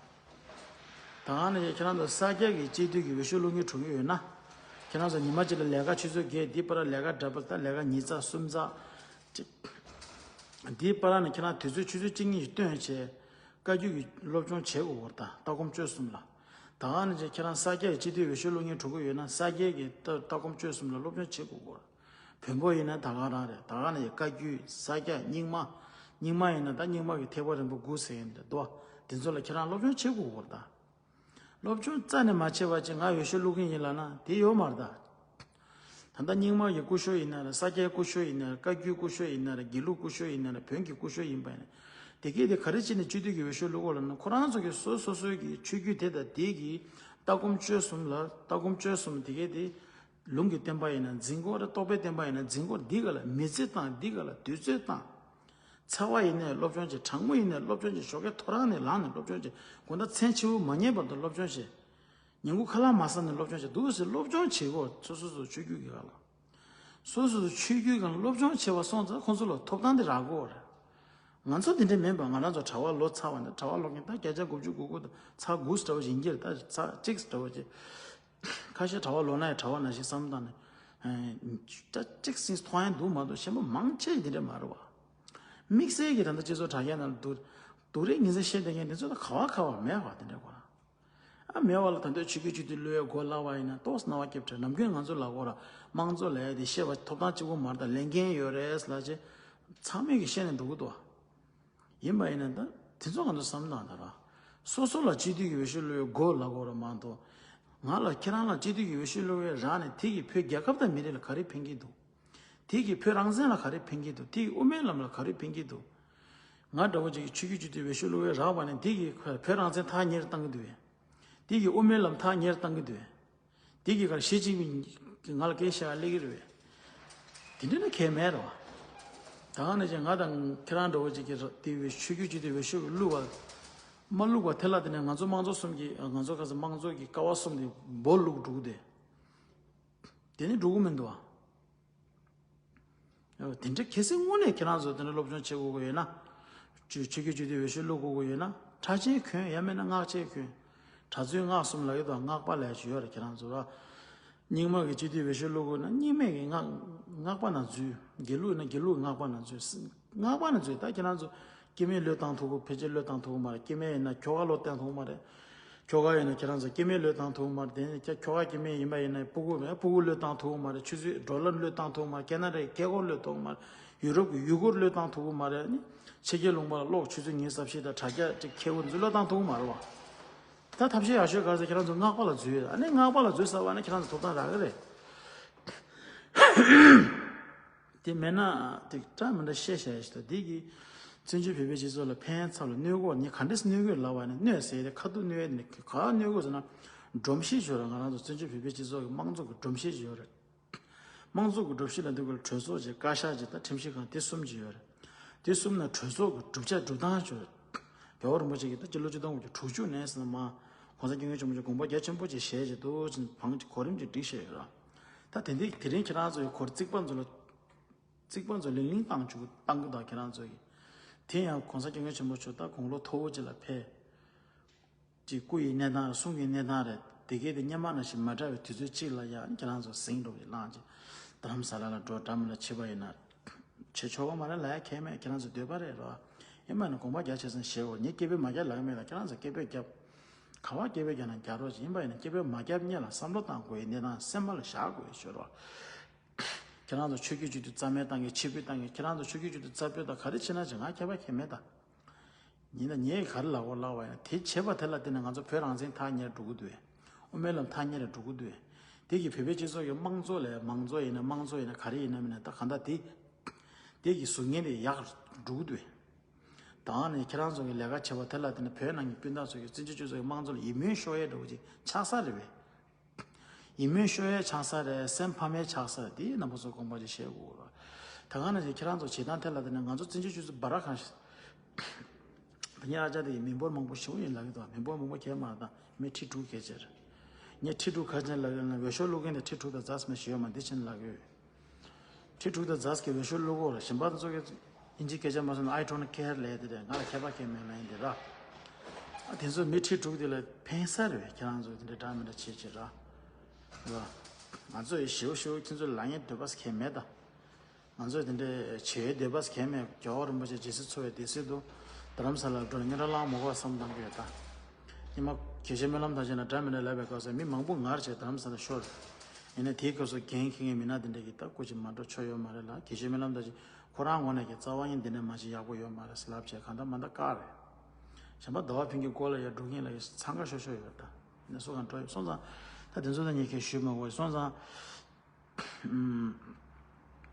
ད་ག་ནས་ཁྱེད་རང་ཚོ་ས་སྐྱ་གི་སྤྱི་འཐུས་ཀྱི་འོས་ཤོག་བླུག་མཁན་གྲུ་གུ་ཡོད་ན། ཁྱེད་རང་ཚོ་ཉི་མ་གཅིག་ལ་ལས་ཀ་ཆུ་ཚོད་བརྒྱད་འདི་པར་ལས་ཀ་འདྲ་པོ་ད་ལས་ཀ་ཉིས་ཚག་གསུམ་ཚག་ཅིག་འདིའི་བར་ནས་ཁྱེད་རང་དུས་ཚོད་ཆུ་ཚོད་གཅིག་གཉིས་ཤིག་བཏོན་བྱས། བཀའ་བརྒྱུད་ཀྱི་སློབ་སྦྱོང་བྱེད་དགོས་སྐོར་དང་ལྟ་སྒོམ་སྤྱོད་གསུམ་ལ། ད་ག་ནས་ཅིག་ཁྱེད་རང་ས་སྐྱ་ཡི་སྤྱི་འཐུས་འོས་ཤོག་བླུག་མཁན་གྲུ་གུ་ཡོད་ན་ས་སྐྱ་གི་ལྟ་ལྟ་སྒོམ་སྤྱོད་གསུམ་ལ་སློབ་སྦྱོང་བྱེད་དགོས་སྐོར། བོན་པོ་ཡིན་ན་ད་ག་རང་རེད། ད་ག་ནས་ཅིག་བཀའ་བརྒྱུད་ས་སྐྱ་རྙིང་མ། རྙིང་མ་ཡིན་ན་ད་རྙིང་མ་གི་ཐེག་པ་རིམ་པ་དགུ་ཟེར་མཁན་དེ་འདུག་བ། དེ་ཚོ་ལ་ཁྱེད་རང་སློབ་སྦྱོང་བྱེད་དགོས་སྐོར་དང་། སློབ་སྦྱོང་རྩ་ནས་མ་བྱས་པ་ཅིག་ང་འོས་ཤོག་བླུག་གི་ཡིན་ལབ་ན་དེ་ཡོད་མ་རེད་ད། ད་ལྟ་རྙིང་མ་གི་སྐུ་ཞབས་ཡིན་ན་རེད། ས་སྐྱའི་སྐུ་ཞབས་ཡིན་ན་རེད། བཀའ་བརྒྱུད་སྐུ་ཞབས་ཡིན་ན་རེད། དགེ་ལུགས་སྐུ་ཞབས་ཡིན་ན་རེད། བོན་གྱི་སྐུ་ཞབས་ཡིན་པ་ཡིན་ན། དེ་གས་དེ་ག་རེ་བྱས་ནས་སྤྱི་འཐུས་ཀྱི་འོས་ཤོག་བླུག་གོ་ལབ་ན་ཁོ་རང་ཚོ་གི་སོ་སོ་སོའི་གི་ཆོས་བརྒྱུད་དེ་དང་དེ་གི་ལྟ་སྒོམ་སྤྱོད་གསུམ་ལ་ལྟ་སྒོམ་སྤྱོད་གསུམ་དེ་གས་དེ་ལུང་གི་བསྟན་པ་ཡིན་ན་འཛིན་དགོས་རེད། རྟོགས་པའི་བསྟན་པ་ཡིན་ན་འཛིན་དགོས་རེད། འདི་ག་ལ་མི་ཚེ་བཏང་། འདི་ག་ལ་དུས་ཚོད་བཏང་། ཚ་བ་ཡིན་ནའི་སློབ་སྦྱོང་བྱེད། གྲང་མོ་ཡིན་ནའི་སློབ་སྦྱོང་བྱེད། ཞོགས་ཀའི་ཐོ་རངས་ནས་ལངས་ནས་སློབ་སྦྱོང་བྱེད། དགོང་དག་མཚན་ཕྱི་པོ་མ་ཉལ་བར་དུ་སློབ་སྦྱོང་བྱེད། ཉིན་གུང་ཁ་ལག་མ་ཟ་ནས་སློབ་སྦྱོང་བྱེད། འདུག་སེ་སློབ་སྦྱོང་བྱེད་དགོས། སོ་སོ་སོ་ཆོས་བརྒྱུད་ཀྱི་སྒང་ལ། སོ་སོ་སོ་ཆོས་བརྒྱུད་སྒང་ལ་སློབ་སྦྱོང་བྱེད་པ་སོང་ཙང་ཁོང་ཚོ་ལ་ཐོབ་ཐང་དེ་རག་གི་ཡོད་རེད། ང་ཚོ་དེ་འདྲ་མིན་པ། ང་རང་ཚོ་གྲྭ་པ་ལོ་ཚར་བ་ནས་གྲྭ་པ་ལོག་མཁན་ད་བརྒྱ་ཆ་དགུ་བཅུ་གོ་དགུ་དང་ཚེག་དགུ་ཙམ་འདྲ་བོ་ཡིན་གྱི་རེད། ད་ཚེག་གཅིག་ཙམ་འདྲ་བོ་ཅིག་ཁ་ཤས་གྲྭ་པ་ལོག་ན་ཡང་གྲྭ་པ་ནང་བཞིན་བསམ་བློ་བཏང་ནས། ཨེ། ད་གཅིག་ཟིན་མཐོང་ཡ་འདུག་མ་གཏོགས་གཞན་པ་མང་ཆེ་འདི་འདྲ་མ་རེད་བ། དམིགས་བསལ་གྱི་ད་ལྟ་སྤྱི་ཚོགས་དྲ་རྒྱ་ནང་ལ་སྡུག་སྡུག་རུས་ངན་ཚད་བཤད་བསྡད་མཁན་འདི་ཚོ་ད་ག་བ་ག་བ་མེད་བ། དེ་འདྲ་གོ་ར། ཨ་མེད་བ་ལ་ད་ལྟ་ཆོས་བརྒྱུད་སྤྱི་འཐུས་བླུག་ཡ་འགོ་ལབ་པ་ཡིན་ན་ཏོག་ཙམ་སྣང་བ་སྐྱིད་པོ་རེད། ནམ་རྒྱུན་ང་ཚོ་ལབ་གོ་ར། དམངས་གཙོ་ལབ་ཡ་དེ་བཤད་པ་ཐོབ་ཐང་གཅིག་པོ་མ་རེད། ད་ལས་འགན་ཡོད་རེད་ལབ་བྱས་ཚང་མས་ཀྱིས་བཤད་ནས་འགྲོ་གི་འདུག་བ། ཡིན་པ་ཡིན་ན་ད་དེ་ཚོ་ང་ཚོ་བསམ་བློ་བཏང་ད་ར། སོ་སོ་ལ་སྤྱི་འཐུས་ཀྱི་འོས་ཤོག་བླུག་ཡ་དགོས་ལབ་དགོས་ར་མ་གཏོགས། ང་ལ་ཁྱེད་རང་ལ་སྤྱི་འཐུས་ཀྱི་འོས་ཤོག་བླུག་ཡ་རག་ནས་དེ་གིས་བོད་རྒྱལ་ཁབ་དང་མི་རིགས་ལ་ག་རེ་ཕན་གྱི་འདུག་དེ་གིས་བོད་རང་བཙན་ལ་ག་རེ་ཕན་གྱི་འདུག་དེ་གིས་དབུ་མའི་ལམ་ལ་ག་རེ་ཕན་གྱི་འདུག་ང་འདྲ་བོ་ཅིག་གིས་ཆོས་བརྒྱུད་སྤྱི་འཐུས་འོས་ཤོག་བླུག་ཡ་རག་པ་ནས་དེ་གིས་བོད་རང་བཙན་ཐག་ཉེ་རུ་གཏང་གི་འདུག་བས། དེ་གིས་དབུ་མའི་ལམ་ཐག་ཉེ་རུ་གཏང་གི་འདུག་བས། དེ་གི་ཁར་ཞི་ཅིན་ཕིང་གིས་ང་ལ་སྐད་བཤད་ཡ་སླེབས་ཀྱི་རེད་བས། དེ་འདྲ་ན་གལ་མེད་རེད་བ། ད་ག་ནང་བཞིན་ང་དང་ཁྱེད་རང་འདྲ་བོ་ཅིག་གིས་དེ་བས་ཆོས་བརྒྱུད་སྤྱི་འཐུས་འོས་ཤོག་བླུགས་པ། མ་བླུགས་པ་དེ་ལ་དེ་ནས་ང་ཚོ་དམངས་གཙོ་གསུམ་གྱི་ང་ཚོ་ཁ་སང་དམངས་གཙོ་གི་ཀ་བ་གསུམ་དེ་སྦོ་ལུག་འགྲོ་གི་དེ། དེ་ནི་འགྲོ་གི་མི་འདུག་བ། དེ་འདྲ་གལ་སྲིད་དངོས་གནས་ཁྱེད་རང་ཚོ་དེ་འདྲ་སློབ་སྦྱོང་བྱེད་དགོས་ཀྱི་ཡོད་ན། ཆོས་ཆོས་བརྒྱུད་སྤྱི་འཐུས་འོས་ཤོག་བླུག་དགོས་ཀྱི་ཡོད་ན་ཁྲག་ཆེན་གྱོན། ཡང་མིན་ན་སྔགས་ཆེན་གྱོན། གྲྭ་བཙུན་སྔགས་གསུམ་ལབ་ཀྱི་འདུག་སྔགས་པ་ལབ་ཡ་ཅིག་ཡོད་རེད། ཁྱེད་རང་ཚོ་ར། རྙིང་མ་གི་སྤྱི་འཐུས་འོས་ཤོག་བླུག་དགོས་ན་རྙིང་མའི་གི་སྔགས་སྔགས་པ་ནང་འཛུལ། དགེ་ལུགས་ཡིན་ན་དགེ་ལུགས་སྔགས་པ་ནང་འཛུལ། སྔགས་པ་ནང་འཛུལ། ད་ཁྱེད་རང་ཚོ་སྐྱེ་དམན་བློས་བཏང་ཐུབ་ཀྱི། ཕལ་ཆེར་བློས་བཏང་ཐུབ་ཀྱི་མ་རེད། སྐྱེ་དམན་ཡིན་ན་ཁྱོ་ག་བློས་བཏང་ཐུབ་ཀྱི་མ་རེད། ཁྱོ་ག་ཡིན་ན་ཁྱེད་རང་ཚོ་སྐྱེ་དམན་བློས་བཏང་ཐུབ་ཀྱི་མ་རེད། དེ་ནས་ཁྱོ་ག་སྐྱེ་དམན་ཡིན་པ་ཡིན་ན་སྤུ་གུ་མེད། སྤུ་གུ་བློས་བཏང་ཐུབ་ཀྱི་མ་རེད། ཆུ་ཚོད་བགྲོ་གླེང་བློས་བཏང་ཐུབ་ཀྱི་མ་རེད། ཁེ་ན་ཌའི་སྐད་འགོག་བློས་བཏང་ཐུབ་ཀྱི་མ་རེད། ཡུ་རོབ་ཀྱི་ཡུ་གུར་བློས་བཏང་ཐུབ་ཀྱི་མ་རེད། ནི་ཕྱི་རྒྱལ་ལུང་པ་ལ་གློག་ཆུ་ཚོད་ཉི་ཤུ་རྩ་བཞི་དང་དྲ་རྒྱ་ཅིག་ཁེ་བོ་འཛུལ་བློས་བཏང་ཐུབ་ཀྱི་མ་རེད་བ། ད་ཐབས་ཤེས་ཡག་ཤོས་ག་རེ་ཟེར། ཁྱེད་རང་ཚོ་སྔགས་པ་ལ་འཛུལ་ཡོད། ཨ་ནི་སྔགས་པ་ལ་འཛུལ་ཚར་བ་ན་ཁྱེད་རང་ཚོ་ཐོབ་ཐང་རག་གི་རེད། དེ་མེད་ན་དེ་འདྲ་མི་འདྲ་བཤད་བཤད་ཞིག་དང་། དེ་གིས་བཙན་བྱོལ་བོད་པའི་སྤྱི་ཚོགས་ལ་ཕན་ཚབ་ལ་གནོད་གོ་ནི་ག་འདྲས་གནོད་གོ་ལབ་པ་ནི་གནོད་ཟེར་ཏེ་ཁ་ཐུག་གནོད་ནི་ག་གནོད་གོ་ཟེར་ན། སྒྲོམ་གཞི་ཅིག་ཡོད་རེད། ང་རང་ཚོ་བཙན་བྱོལ་བོད་པའི་སྤྱི་ཚོགས་ཀྱི་དམངས་གཙོ་གི་སྒྲོམ་གཞི་ཅིག་ཡོད་རེད། དམངས་གཙོ་གི་སྒྲོམ་གཞི་ལ་འདུག་གི་ལ་གྲོས་ཚོགས་ཅིག་བཀའ་ཤག་ཅིག་དང་ཁྲིམས་ཞིབ་ཁང་དེ་གསུམ་ཅིག་ཡོད་རེད། དེ་གསུམ་ནང་གྲོས་ཚོགས་ཀྱི་གྲུབ་ཆ་སྒྲུབ་སྟངས་ཅིག་ཡོད་རེད། རྒྱལ་བ་རིན་པོ་ཆེ་གིས་ད་སྤྱི་ལོ་ཆིག་སྟོང་དགུ་བརྒྱ་དྲུག་ཅུ་ནས་ཟིན་ན་མ་༸གོང་ས་༸སྐྱབས་མགོན་ཆེན་པོ་མཆོག་དགོངས་པ་རྒྱ་ཆེན་པོ་ཅིག་བཞེས་བྱས་འདུག་ཅིག་བང་ཅིག་གོ་རིམ་ཅིག་བསྒྲིགས་བཞག་ཡོད་རེད། ད་དེ་འདི་དེ་རིང་ཁྱེད་རང་ཚོ་ཡི་གོ་རྩིག་པ་ཚོ་ལ་རྩིག་པ་ཚོ་ལིང་ལིང་བཏང་བཅུག་བཏང་གི་འདུག་ཁྱེད་རང་ཚོ་ཡི། དེ་ཡང་༸གོང་ས་༸སྐྱབས་མགོན་ཆེན་པོ་མཆོག་ད་དགུང་ལོ་མཐོ་བོ་ཅིག་ལ་ཕེབས། ཅིག་སྐུ་ཡི་གནས་སྟངས་རེད། གསུང་གི་གནས་སྟངས་རེད། དེ་གས་དེ་སྔོན་མ་ནང་བཞིན་མ་འདྲ་བའི་དུས་ཚོད་གཅིག་ལ་ཡང་ཁྱེད་རང་ཚོ་ཟིང་འགྲོ་གི་ལངས་ཀྱི། རྡ་རམ་ས་ལ་ལ་འགྲོ། འདྲ་མི་འདྲ་བྱེད་པ་ཡིན་ན། བྱེད་ཆོག་པ་མ་རེད་ལབ་ཡ་ཁྱད་མེད། ཁྱེད་རང་ཚོ་འདོད་པ་རེད་རོ། ཡིན་པ་ནི་དགོངས་པ་རྒྱ་ཆེ་ཙམ་བཞེས་འོ། ངས་སྐད་འབོད་མ་རྒྱབ་ལབ་ཀྱི་མེད་ལ། ཁྱེད་རང་ཚོ་སྐད་འབོད་རྒྱབ། ག་བ་སྐད་འབོད་རྒྱབ་ན་རྒྱག་རོགས་བྱེད། ཡིན་པ་ཡིན་ན་སྐད་འབོད་མ་རྒྱབ་སྔོན་ལ་བསམ་བློ་བཏང་དགོས་ཡིན། གནས་སྟངས་སེམས་པ་ལ་བཞག་དགོས་ཡིན་ཞུ་རོགས། ཁྱེད་རང་ཚོ་ཆོས་བརྒྱུད་གཅིག་ཏུ་རྩ་མེད་བཏང་གི། ཕྱི་འབོད་བཏང་གི། ཁྱེད་རང་ཚོ་ཆོས་བརྒྱུད་གཅིག་ཏུ་རྩ་འབོད་དང་ག་རེ་བྱེད་ན་བྱེད། ང་ཁྱད་པར་གང་ཡང་མེད་ད། ཡིན་ན་ངས་ག་རེ་ལབ་དགོས་ལབ་པ་ཡིན་ན། དེ་བྱེད་པ་དེ་ལ་བརྟེན་ནས་ང་ཚོ་བོད་རང་བཙན་ཐག་ཉེ་རུ་འགྲོ་གི་འདུག་གས། དབུ་མའི་ལམ་ཐག་ཉེ་རུ་འགྲོ་གི་འདུག་གས། དེ་གིས་བོད་པའི་སྤྱི་ཚོགས་ཀྱི་དམངས་གཙོ་ལ། དམངས་གཙོ་ཡིན་ན་དམངས་གཙོ་ཡིན་ན་ག་རེ་ཡིན་ན་མིན་ན། ད་གང་ལྟར་དེ་དེ་གི་གཟུགས་བརྙན་དེ་ཡག་རུ་འགྲོ་གི་འདུག་གས། ད་ནི་ཁྱེད་རང་ཚོ་གི་ལས་ཀ་བྱེད་པ་དེ་ལ་བརྟེན་ནས་བོད་ནང་གི་སྤུན་ཟླ་ཚོ་གི་བཙན་བྱོལ་སྤྱི་ཚོགས་ཀྱི་དམངས་གཙོ་ལ་ཡིད་སྨོན་ཤོར་ཡས་འདྲ་བོ་ཅིག་ཆགས་ས་རེད་པས། ཡིད་སྨོན་ཤོར་ཡས་ཆགས་ས་རེད། སེམས་ཕམ་ཡས་ཆགས་ས་རེད། དེ་རྣམ་པ་ཚོ་དགོངས་པ་ཅིག་བཞེས་དགོས་རེད། ད་ག་ནང་བཞིན་ཁྱེད་རང་ཚོ་བྱེད་སྟངས་དེ་ལ་བརྟེན་ནས་ང་ཚོ་བཙན་བྱོལ་སྤྱི་ཚོགས་འབའ་ར་གང་ཞིག་ད་ཉིན་ཨ་ཅག་དེ་ཡིས་མི་འབོར་མང་པོ་ཞེ་པོ་ཡིན་ལབ་ཀྱི་འདུག་མི་འབོར་མང་པོ་གས་མ་རེད། ད་མི་ཁྲི་དྲུག་གས་ཅེར། ངས་ཁྲི་དྲུག་ག་ཅན་ལབ་ཀྱི་ན། འོས་ཤོག་བླུག་མཁན་དེ་ཁྲི་དྲུག་དང་རྫ་ས་མ་ཞིག་ཡོད་མ། འདི་ཕྱིན་ལབ་ཀྱི་ཡོད། ཁྲི་དྲུག་དང་རྫ་ས་གི་འོས་ཤོག་བླུག་གོ་ར། གཞན་པ་ཚོ་གི་ཨིན་ཇི་སྐད་ཆ་མ་སོང་ན། I don't care ལབ་དེ་རེད། ང་ལ་ཁྱད་པར་གས་མེད་ལབ་ཡིན་དེ་ར། ཨ་དེ་ཚོ་མི་ཁྲི་དྲུག་དེ་ལ་ཕན་ས་རེད་པས། ཁྱེད་རང་ཚོ་དེ་འདྲ་འདྲ་མི་འདྲ་བྱེད་བྱེད་ར། ར། ང་ཚོ་ཡི་ཞེ་པོ་ཞེ་པོ་ཁྱེད་ཚོ་ལ་ལབ་ཡས་འདོད་པ་གས་མེད་ད། ང་ཚོས་དེ་འདྲའི་བྱེད་འདོད་པ་གས་མེད། རྒྱལ་བ་རིན་པོ་ཆེ་རྗེ་བཙུན་འཚོ་བའི་སྡེ་སྲིད་དུ་རྡ་རམ་ས་ལར་འགྲོ་ནས་སྙན་གྲགས་བླངས་མ་དགོས་པ་བསམ་བཏང་གི་ཡོད་ད། ཉི་མ་དགེ་བཤེས་སྨོན་ལམ་དར་ཅན་ལ་འདྲ་མི་འདྲ་ལབ་པའི་སྐབས་སུ་མི་མང་པོ་ངར་བྱས་རྡ་རམ་ས་ལ་ཤོར། ཡིན་ནའི་དེའི་སྐབས་སུ་འགན་འཁྱེར་མཁན་མི་སྣ་དེ་འདྲ་གིས་ད་སྐུ་མཁྱེན་མ་འགྲོ་ཆོག་ཡོད་མ་རེད་ལ། དགེ་བཤེས་སྨོན་ལམ་དར་ཅན་ཁོ་རང་ངོས་ནས་ཀྱི་རྩ་བ་ཉིད་འདི་འདྲ་མ་བྱེད་ཡག་པོ་ཡོད་མ་རེད་ཟེར་ལབ་བྱས་གང་ལྟར་མ་ལྟ་བཀག་རེད། གཞན་པ་ཟླ་བ་ཕུན་གྱི་སྐོར་ལ་ཡར་འགྲོ་མཁན་ལ་ཡི་འཚང་ཁ་ཤོར་ཤོར་ཡོད་ད། ཡིན་ན་སུ་གང་འགྲོ་ཡོད་སོང་ཙང་། ད་དེ་ཚོ་ད་ངས་ཁས་ཞུས་མ་དགོས་སོང་ཙང་།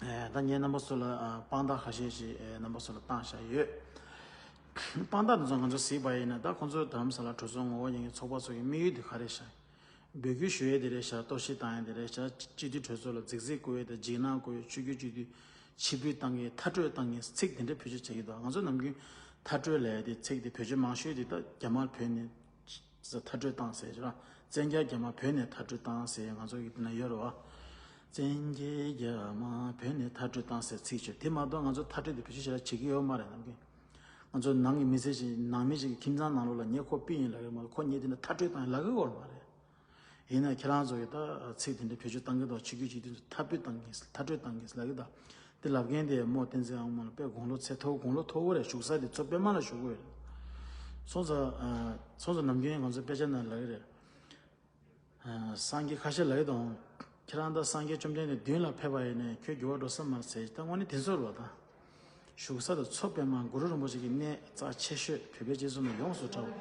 ཨ། ད་ངས་རྣམ་པ་ཚོ་ལ་ཨ་དཔང་རྟགས་ཁ་ཤས་ཤིག་ཨ་རྣམ་པ་ཚོ་ལ་བཏང་བཞག་ཡོད། དཔང་རྟགས་འདི་ཚོ་ང་ཚོ་གཟིགས་པ་ཡིན་ན། ད་ཁོང་ཚོའི་རྡ་རམ་ས་ལ་གྲོས་ཚོགས་ངོ་བོ་ཉིད་ཀྱི་ཚོགས་པ་ཚོ་གི་དམིགས་ཡུལ་འདི་ག་རེ་ཤག་འབོད་སྐུལ་ཞུ་ཡས་དེ་རེད་ཤག་གཏོར་བཤིག་བཏང་ཡས་དེ་རེད་ཤག་སྤྱི་འཐུས་གྲོས་ཚོགས་ལ་རྫིག་རྫིག་བསྐུལ་ཡས་དང་། འཇིགས་སྣང་བསྐུལ་ཡས། ཆོས་བརྒྱུད་སྤྱི་འཐུས་ཕྱིར་འབུད་བཏང་གི། མཐར་སྐྲོད་བཏང་གི་ཚིག་དེ་འདྲ་བེད་སྤྱོད་བྱེད་ཀྱི་འདུག་ང་ཚོ་ནམ་རྒྱུན་མཐར་སྐྲོད་ལབ་ཡས་དེ་ཚིག་དེ་བེད་སྤྱོད་མང་ཤོས་དེ་ད་རྒྱ་དམར་བོད་ནས་མཐར་སྐྲོད་བཏང་ཟེར་ར། བཙན་རྒྱལ་རྒྱ་དམར་བོད་ནས་མཐར་སྐྲོད་བཏང་ཟེར་ང་ཚོ་གི་དེ་ན་ཡོད་རེད་བ། བཙན་རྒྱལ་རྒྱ་དམར་བོད་ནས་མཐར་སྐྲོད་བཏང་ཟེར་ཚིག་བྱས། དེ་མ་གཏོགས་ང་ཚོ་མཐར་སྐྲོད་དེ་བེད་སྤྱོད་ཞེ་དྲག་བྱེད་ཀྱི་ཡོད་མ་རེད། ནམ་རྒྱུན་ང་ཚོ་ནང་གི་མི་སེར་ཞིག་ནང་མི་ཞིག་གི་ཁྱིམ་ཚང་ནང་ལོགས་ལ་ངས་ཁོ་ཕུད་ཡིན་ལབ་ཀྱི་མ་གཏོགས། ཁོ་ངས་དེ་ནས་མཐར་སྐྲོད་བཏང་ཡིན་ལབ་ཀྱི་ཡོད་མ་རེད། ཡིན་ན་ཁྱེད་རང་ཚོ་གིས་ད་ཚིག་དེ་འདྲ་བེད་སྤྱོད་བཏང་གི་འདུག་ཆོས་བརྒྱུད་སྤྱི་འཐུས་མཐར་སྐྲོད་བཏང་གི། མཐར་སྐྲོད་བཏང་གི་ལབ་ཀྱི་འདུག་དེ་ལབ་མཁན་དེ་རྨོ་བསྟན་འཛིན་དབང་མོ་ལ་དཔེ་དགུང་ལོ་ཚད་མཐོ་པོ། དགུང་ལོ་མཐོ་པོ་རེད། བཞུགས་ས་དེ་མཚོ་པདྨ་ལ་བཞུགས་ཀྱི་ཡོད་རེད། སོང་ཙང་ཨ་སོང་ཙང་ནམ་རྒྱུན་ང་ཚོ་དཔེ་ཆ་ནང་ལབ་ཀྱི་རེད། ཨ་སངས་རྒྱས་ཁ་ཤས་ལབ་ཀྱི་འདུག་ཁྱེད་རང་ད་སངས་རྒྱས་བཅོམ་ལྡན་འདས་མདུན་ལ་ཕེབས་པ་ཡིན་ནའི་ཁྱོད་འགྱུར་བ་འགྲོ་ས་མ་རེད་ཟེར། ད་དངོས་གནས་དེ་ཚོ་རེད་བ་ད། བཞུགས་ས་དེ་མཚོ་པདྨ་གུ་རུ་རིན་པོ་ཆེ་གི་གནས་རྩ་ཆེ་ཤོས། བོད་པའི་སྤྱི་ཚོགས་ནང་ཡོངས་སུ་གྲགས་པ།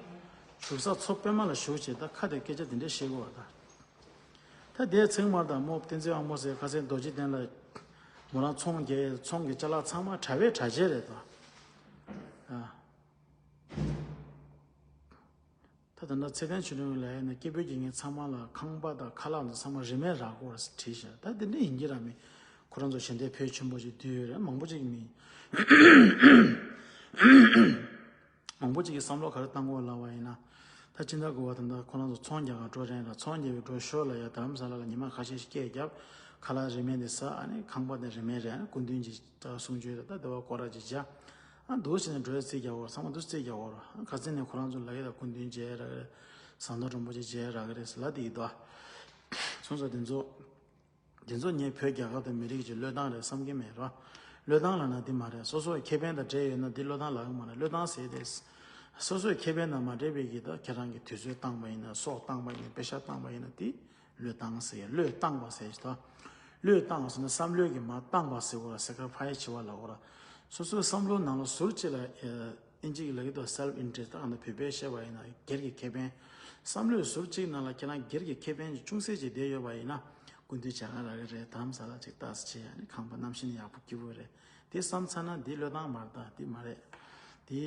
བཞུགས་ས་མཚོ་པདྨ་ལ་བཞུགས་བྱས་ད་ཁ་དེ་སྐད་ཆ་དེ་འདྲ་བཤད་དགོས་བ་ད། ད་དེ་ཚང་མ་ད་རྨོ་བསྟན་འཛིན་དབང་མོ་ཟེར་ཁ་སང་རྡོ་རྗེ་གདན་ལ་མོ་རང་ཚོང་རྒྱག་ཡས། ཚོང་གི་ཅ་ལག་ཚང་མ་གྲྭ་པའི་གྲྭ་ཆས་རེད་ད། ཨ། ད་ད་ལྟ་ཚེ་བརྟན་ཆོས་སྒྲོན་ལ་ཡིན་ན་སྐད་འབོད་རྒྱག་མཁན་ཚང་མ་ལ་ཁང་པ་དང་ཁ་ལག་འདི་ཚང་མ་རིན་མེད་རག་གོ་རེད་ཟེར་བྲིས་ཤག་ད་དེ་འདྲ་ཡིན་གྱི་ར་མེད། ཁོ་རང་ཚོ་ཞལ་འདེབས་ཕོན་ཆེན་པོ་ཞིག་བསྡུས་ཡོད་རེད། མང་པོ་ཅིག་མི་མང་པོ་ཅིག་གིས་བསམ་བློ་ག་རེ་བཏང་གོ་ལབ་པ་ཡིན་ན། ད་སྤྱི་ཟླ་དགུ་པ་ད་ལྟ་ཁོ་རང་ཚོ་ཚོང་རྒྱག་ག་འགྲོ་རན་ར། ཚོང་རྒྱག་པའི་འགྲོ་ཞོར་ལ་ཡ་རྡ་རམ་ས་ལ་ལ་ཉི་མ་ཁ་ཤས་ཤིག་སྐད་བརྒྱབ། ཁ་ལག་རིན་མེད་འདི་ཟ། ཨ་ནི་ཁང་པ་འདི་རིན་མེད་རེད། ཨ་ནི་སྐུ་མདུན་གྱི་གསུང་ཆོས་ད་ལྟ་བ་སྐོར་ར་ཅིག་བྱ། ཨ་འདུག་བྱས་ནས་འགྲོ་ཡ་རྩིས་རྒྱག་འོ། ཚང་མ་འདུག་རྩིས་རྒྱག་འོ་ར། ཨ་ཁ་སང་ནས་ཁོ་རང་ཚོ་ལ་ཡ་ད་སྐུ་མདུན་མཇལ་རག་གི་རེད། ཟམ་གདོང་རིན་པོ་ཆེ་མཇལ་རག་གི་རེད་ཟེར་ལབ་བསྡད་ཀྱི་འདུག་སོང་ཙང་དེ་ཚོ་དེ་ཚོ་ངས་བོད་རྒྱལ་ཁབ་དང་མི་རིགས་ཀྱི་བློས་བཏང་རེད་བསམ་གྱི་མེད་ར། བློས་བཏང་ལབ་ན་འདི་མ་རེད། སོ་སོའི་ཁེ་ཕན་དང་འབྲེལ་ཡོད་ན་འདི་བློས་བཏང་ལབ་ཀྱི་མ་རེད། བློས་བཏང་ཟེར་དེ། སོ་སོའི་ཁེ་ཕན་དང་མ་འབྲེལ་བའི་གི་ད་ཁྱེད་རང་གི་དུས་ཚོད་བཏང་པ་ཡིན་ན། སྲོག་བཏང་པ་ཡིན་ན། པེ་ཤག་བཏང་པ་ཡིན་ན་དེ། བློས་བཏང་ཟེར། བློས་བཏང་བ་ཟེར་གྱི་ད། བློས་བཏང་བ་ཟེར་ན་བསམ་བློའི་གི་མ་བཏང་བ་ཟེར་གོ་ར། སེ་ཁ་ཕ་ཡི་བྱི་བ་ལ་གོ་ར། སོ་སོའི་བསམ་བློ་ནང་ལ་ཟུར་གཅིག་ལ་ཨིན་ཇི་གི་ལ་གི་ད་self interest། ད་ག་ན་བོད་པས་བཤད་པ་ཡིན་ན་སྒེར་གྱི་ཁེ་ཕན། བསམ་བློའི་ཟུར་གཅིག་ནང་ལ་ཁྱེད་རང་སྒེར་གྱི་ཁེ་ཕན་ཅུང་ཟད་ཅིག་བསྡད་ཡོད་པ་ཡིན་ན། སྐུ་མདུན་མཇལ་ཁ་རག་གི་རེད། རྡ་རམ་ས་ལ་ཅིག་ལྟ་ས་བྱེད། ཡ་ནི་ཁང་པ་གནམ་གཤིས་ནི་ཡག་པོ་སྐྱིད་པོ་རེད། དེ་བསམ་ཚར་ན་འདི་བློས་བཏང་མ་རེད་ད། འདི་མ་རེད། འདི་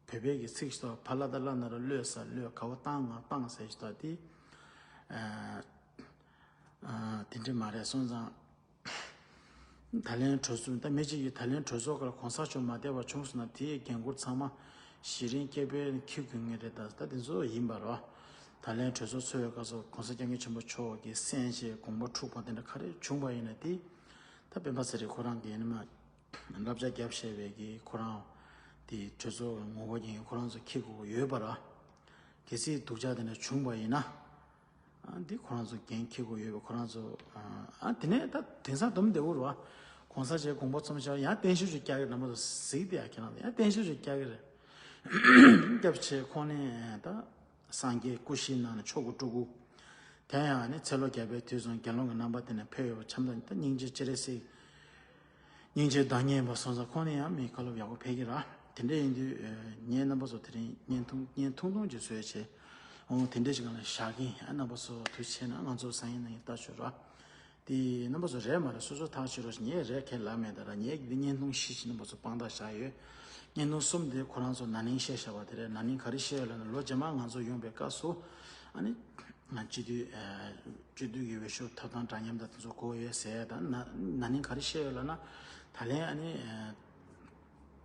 བོད་པའི་གི་ཚིག་ཞིག་ད། ཕ་བླ་དང་བླ་ན་ར་བློས་ཟ་བློས། དགའ་བོ་བཏང་ང་བཏང་ཟེར་ཞིག་ད། དེ་ཨ་ཨ་དེ་འདྲ་མ་རེད། སོང་ཙང་ད་ལན་གྲོས་ཚོགས་ད་མི་གཅིག་གིས་ད་ལན་གྲོས་ཚོགས་ཁར་གོང་ས་མཆོག་མ་བསྡད་པ་བྱུང་སོང་ན་དེའི་འགན་འཁུར་ཚང་མ་གཞི་རིམ་སྐད་འབོད་འཁྱེར་དགོས་ངེས་རེད་ད། ད་དེ་ཚོ་ཡིན་པ་རེད། ད་ལན་གྲོས་ཚོགས་ཚོགས་པའི་སྐབས་སུ་གོང་ས་སྐྱབས་མགོན་ཆེན་པོ་མཆོག་གིས་གསན་བྱས་དགོངས་པ་འཁྲུགས་པ་དེ་འདྲ་ག་རེ་བྱུང་བ་ཡིན་ན་དེ། ད་སྤེན་པ་ཚེ་རིང་ཁོ་རང་གིས་ནི་མ་བསླབ་བྱ་བརྒྱབ་བཞག་པའི་གི་ཁོ་རང་དེ་གྲོས་ཚོགས་ངོ་བོ་ཉིད་ཁོ་རང་ཚོ་འཁྱེར་དགོས་ཡོད་པ་ར། གལ་སྲིད་སྡུག་ཅག་དེ་འདྲ་བྱུང་བ་ཡིན་ན། ཨ་འདི་ཁོ་རང་ཚོ་འགན་འཁྱེར་དགོས་ཡོད་པ། ཁོ་རང་ཚོ་ཨ་དེ་ནས་ད་དེང་སང་དུམ་བདེ་བོ་རེད་བ། གོང་ས་མཆོག་དགོངས་པ་རྫོགས་ཤག་ཡང་བརྟན་བཞུགས་ཅིག་རྒྱག་གི་རེད། རྣམ་པ་ཚོ་གཟིགས་དེ་ཡ་ཁྱེད་རང་ཡང་བརྟན་བཞུགས་ཅིག་རྒྱག་གི་རེད། སྐྱབས་ཆེ་ཁོང་ནས་ད་སངས་རྒྱས་སྐུ་བཞིའི་ནང་ནས་མཆོག་གི་སྤྲུལ་སྐུ། དེ་ཡང་ནི་ཚེ་ལོ་བརྒྱ་པའི་དུས་སུ་དགེ་སློང་གི་རྣམ་པ་དེ་ནས་ཕེབས་ཡོད་པ་ཆ་མ་ད་ད་སྙིང་རྗེ་སྤྱན་རས་གཟིགས། སྙིང་རྗེ་བདག་ཉིད་པ་སོང་ཙང་ཁོང་ནས་ཡང་མི་བཀའ་སློབ་ཡག་པོ་ཕེབས་ཀྱི་ར། དེ་འདྲ་ཡིན་དུས་ངས་རྣམ་པ་ཚོ་དེ་རིང་བརྙན་ཐུང་བརྙན་ཐུང་ཐུང་ཅིག་བཟོས་བྱས། འོང་དེ་འདྲ་ཞིག་ལ་བཞག་གིན་རྣམ་པ་ཚོ་དུས་ཆེ་ན་ང་ཚོ་ཟ་ཡིན་ན་ཡིན་ལྟ་ཆོད་ར། དེ་རྣམ་པ་ཚོ་རེད་མ་རེད་སོ་སོ་ཐག་ཆོད་རོགས་ཞེས། ངས་རེད་ཁས་ལབ་མེད་ད་ར། ངས་འདི་བརྙན་ཐུང་བཞི་ཞིག་རྣམ་པ་ཚོ་དཔང་རྟགས་བཞག་ཡོད། བརྙན་ཐུང་གསུམ་དེ་ཁོ་རང་ཚོ་ན་ནིང་བཤད་བཞག་པ་དེ་རེད། ན་ནིང་ག་རེ་བཤད་ཡོད་ལབ་ན་ལོ་རྗེས་མ་ང་ཚོ་ཡོང་པའི་སྐབས་སུ་ཨ་ནི། སྤྱི་འཐུས་སྤྱི་འཐུས་ཀྱི་འོས་ཤོག་ཐོབ་ཐང་འདྲ་མཉམ་དང་དེ་ཚོ་དགོས་ཡོད་ཟེར་ད་ན་ན་ནིང་ག་རེ་བཤད་ཡོད་ལབ་ན། ད་ལན་ཨ་ནི།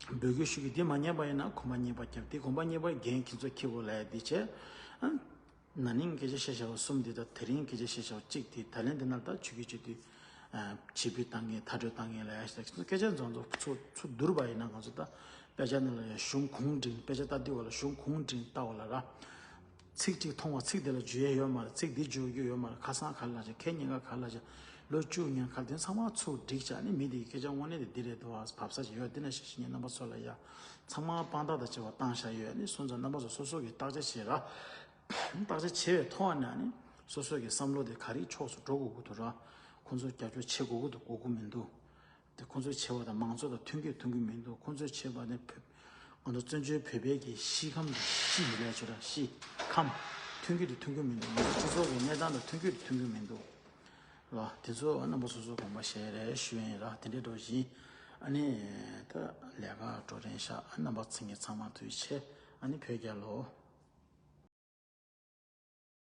འབོད་སྐུལ་ཞུ་གི་འདི་མ་ཉན་པ་ཡིན་ན་གོམ་པ་གཉིས་པ་རྒྱབ། འདི་གོམ་པ་གཉིས་པ་འགན་ཁྱེད་ཚོ་འཁྱེར་དགོས་ལབ་ཡ་འདི་བྱས། ཨ། ན་ནིང་སྐད་ཆ་བཤད་བྱ་བ་གསུམ་འདི་དང་དེ་རིང་སྐད་ཆ་བཤད་བྱ་བ་གཅིག་འདི་ད་ལན་འདི་ནང་ད་ཆོས་ཀྱི་སྤྱི་འཐུས། ཨ། ཕྱིར་འབུད་བཏང་མཁན་མཐར་སྐྲོད་བཏང་མཁན་ལབ་ཡ་ཞིག་ད་ཁྱེད་ཚོ་སྐད་ཆ་འཛོམས་འཛོམས་ཚུར་ཚུར་བསྡུར་བ་ཡིན་ན་ང་ཚོ་ད་དཔེ་ཆ་ནང་ལ་ཡ་གཞུང་གུང་འབྲིང་དཔེ་ཆ་ལྟ་དུས་བ་ལ་གཞུང་གུང་འབྲིང་ལྟ་བ་ལ་ར། ཚིག་གཅིག་མཐོང་བ་ཚིག་དེ་ལ་འཇུ་ཡས་ཡོད་མ་རེད། ཚིག་འདི་འཇུ་རྒྱུ་ཡོད་མ་རེད། ཁ་སང་ག་ལ་ཅིག་ཁེ་ཉིན་ག་ག་ལ་ཅིག་ལོ་བཅུ་ཉིན་ག་དེ་ཚང་མ་ཚུར་བསྒྲིགས་བྱས་ནས་མི་དེ་གི་སྐད་ཆ་དངོས་གནས་དེ་འདི་རེད་འདུག་ཨ། བབས་ས་ཅིག་ཡོད། དེ་ནས་ཤེས་ཤེས་ཉིན་རྣམ་པ་ཚོ་ལ་ཡ་ཚང་མ་དཔང་རྟགས་དང་བཅས་པ་བཏང་བཞག་ཡོད། ནི་སོང་ཙང་རྣམ་པ་ཚོ་སོ་སོ་གི་བརྟག་དཔྱད་བྱེད་ར། བརྟག་དཔྱད་བྱེད་པའི་ཐོག་ནས་ནི་སོ་སོ་གི་བསམ་བློ་དེ་ག་རེའི་ཕྱོགས་སུ་འགྲོ་དགོས་ཀྱི་འདུག་ར། ཁོང་ཚོ་རྒྱབ་སྐྱོར་བྱེད་དགོས་ཀྱི་འདུག་དགོས་ཀྱི་མི་འདུག་དེ་ཁོང་ཚོས་བྱས་པ་དང་མང་ཚོགས་དང་མཐུན་རྐྱེན་མཐུན་གྱི་མི་འདུག་ཁོང་ཚོས་བྱས་པ་ནི་བོད་ང་ཚོ་བཙན་བྱོལ་བོད་པའི་གི་གཞིས་ཁམས་ཀྱི་གཞིས་ལས་བྱེད་ར་གཞིས་ཁམས་མཐུན་རྐྱེན་དེ་མཐུན་གྱི་མི་འདུག་ང་ཚོ་སྤྱི་ཚོགས་ཀྱི་གནས་སྟངས་དང་མཐུན་རྐྱེན་དེ་མཐུན་གྱི་མི་འདུག་ལ། དེ་ཚོ་རྣམ་པ་སོ་སོ་དགོངས་པ་བཞེས་རེ་ཞུ་ཡིན་ར། དེ་འདྲའི་འགྲོ་བཞིན་ཨ་ནི་ད་ལས་ཀ་འགྲོ་རན་ཤག་རྣམ་པ་ཚང་གི་ཚང་མ་དུས་ཆེ་ཨ་ནི་བོད་རྒྱལ་ལོ།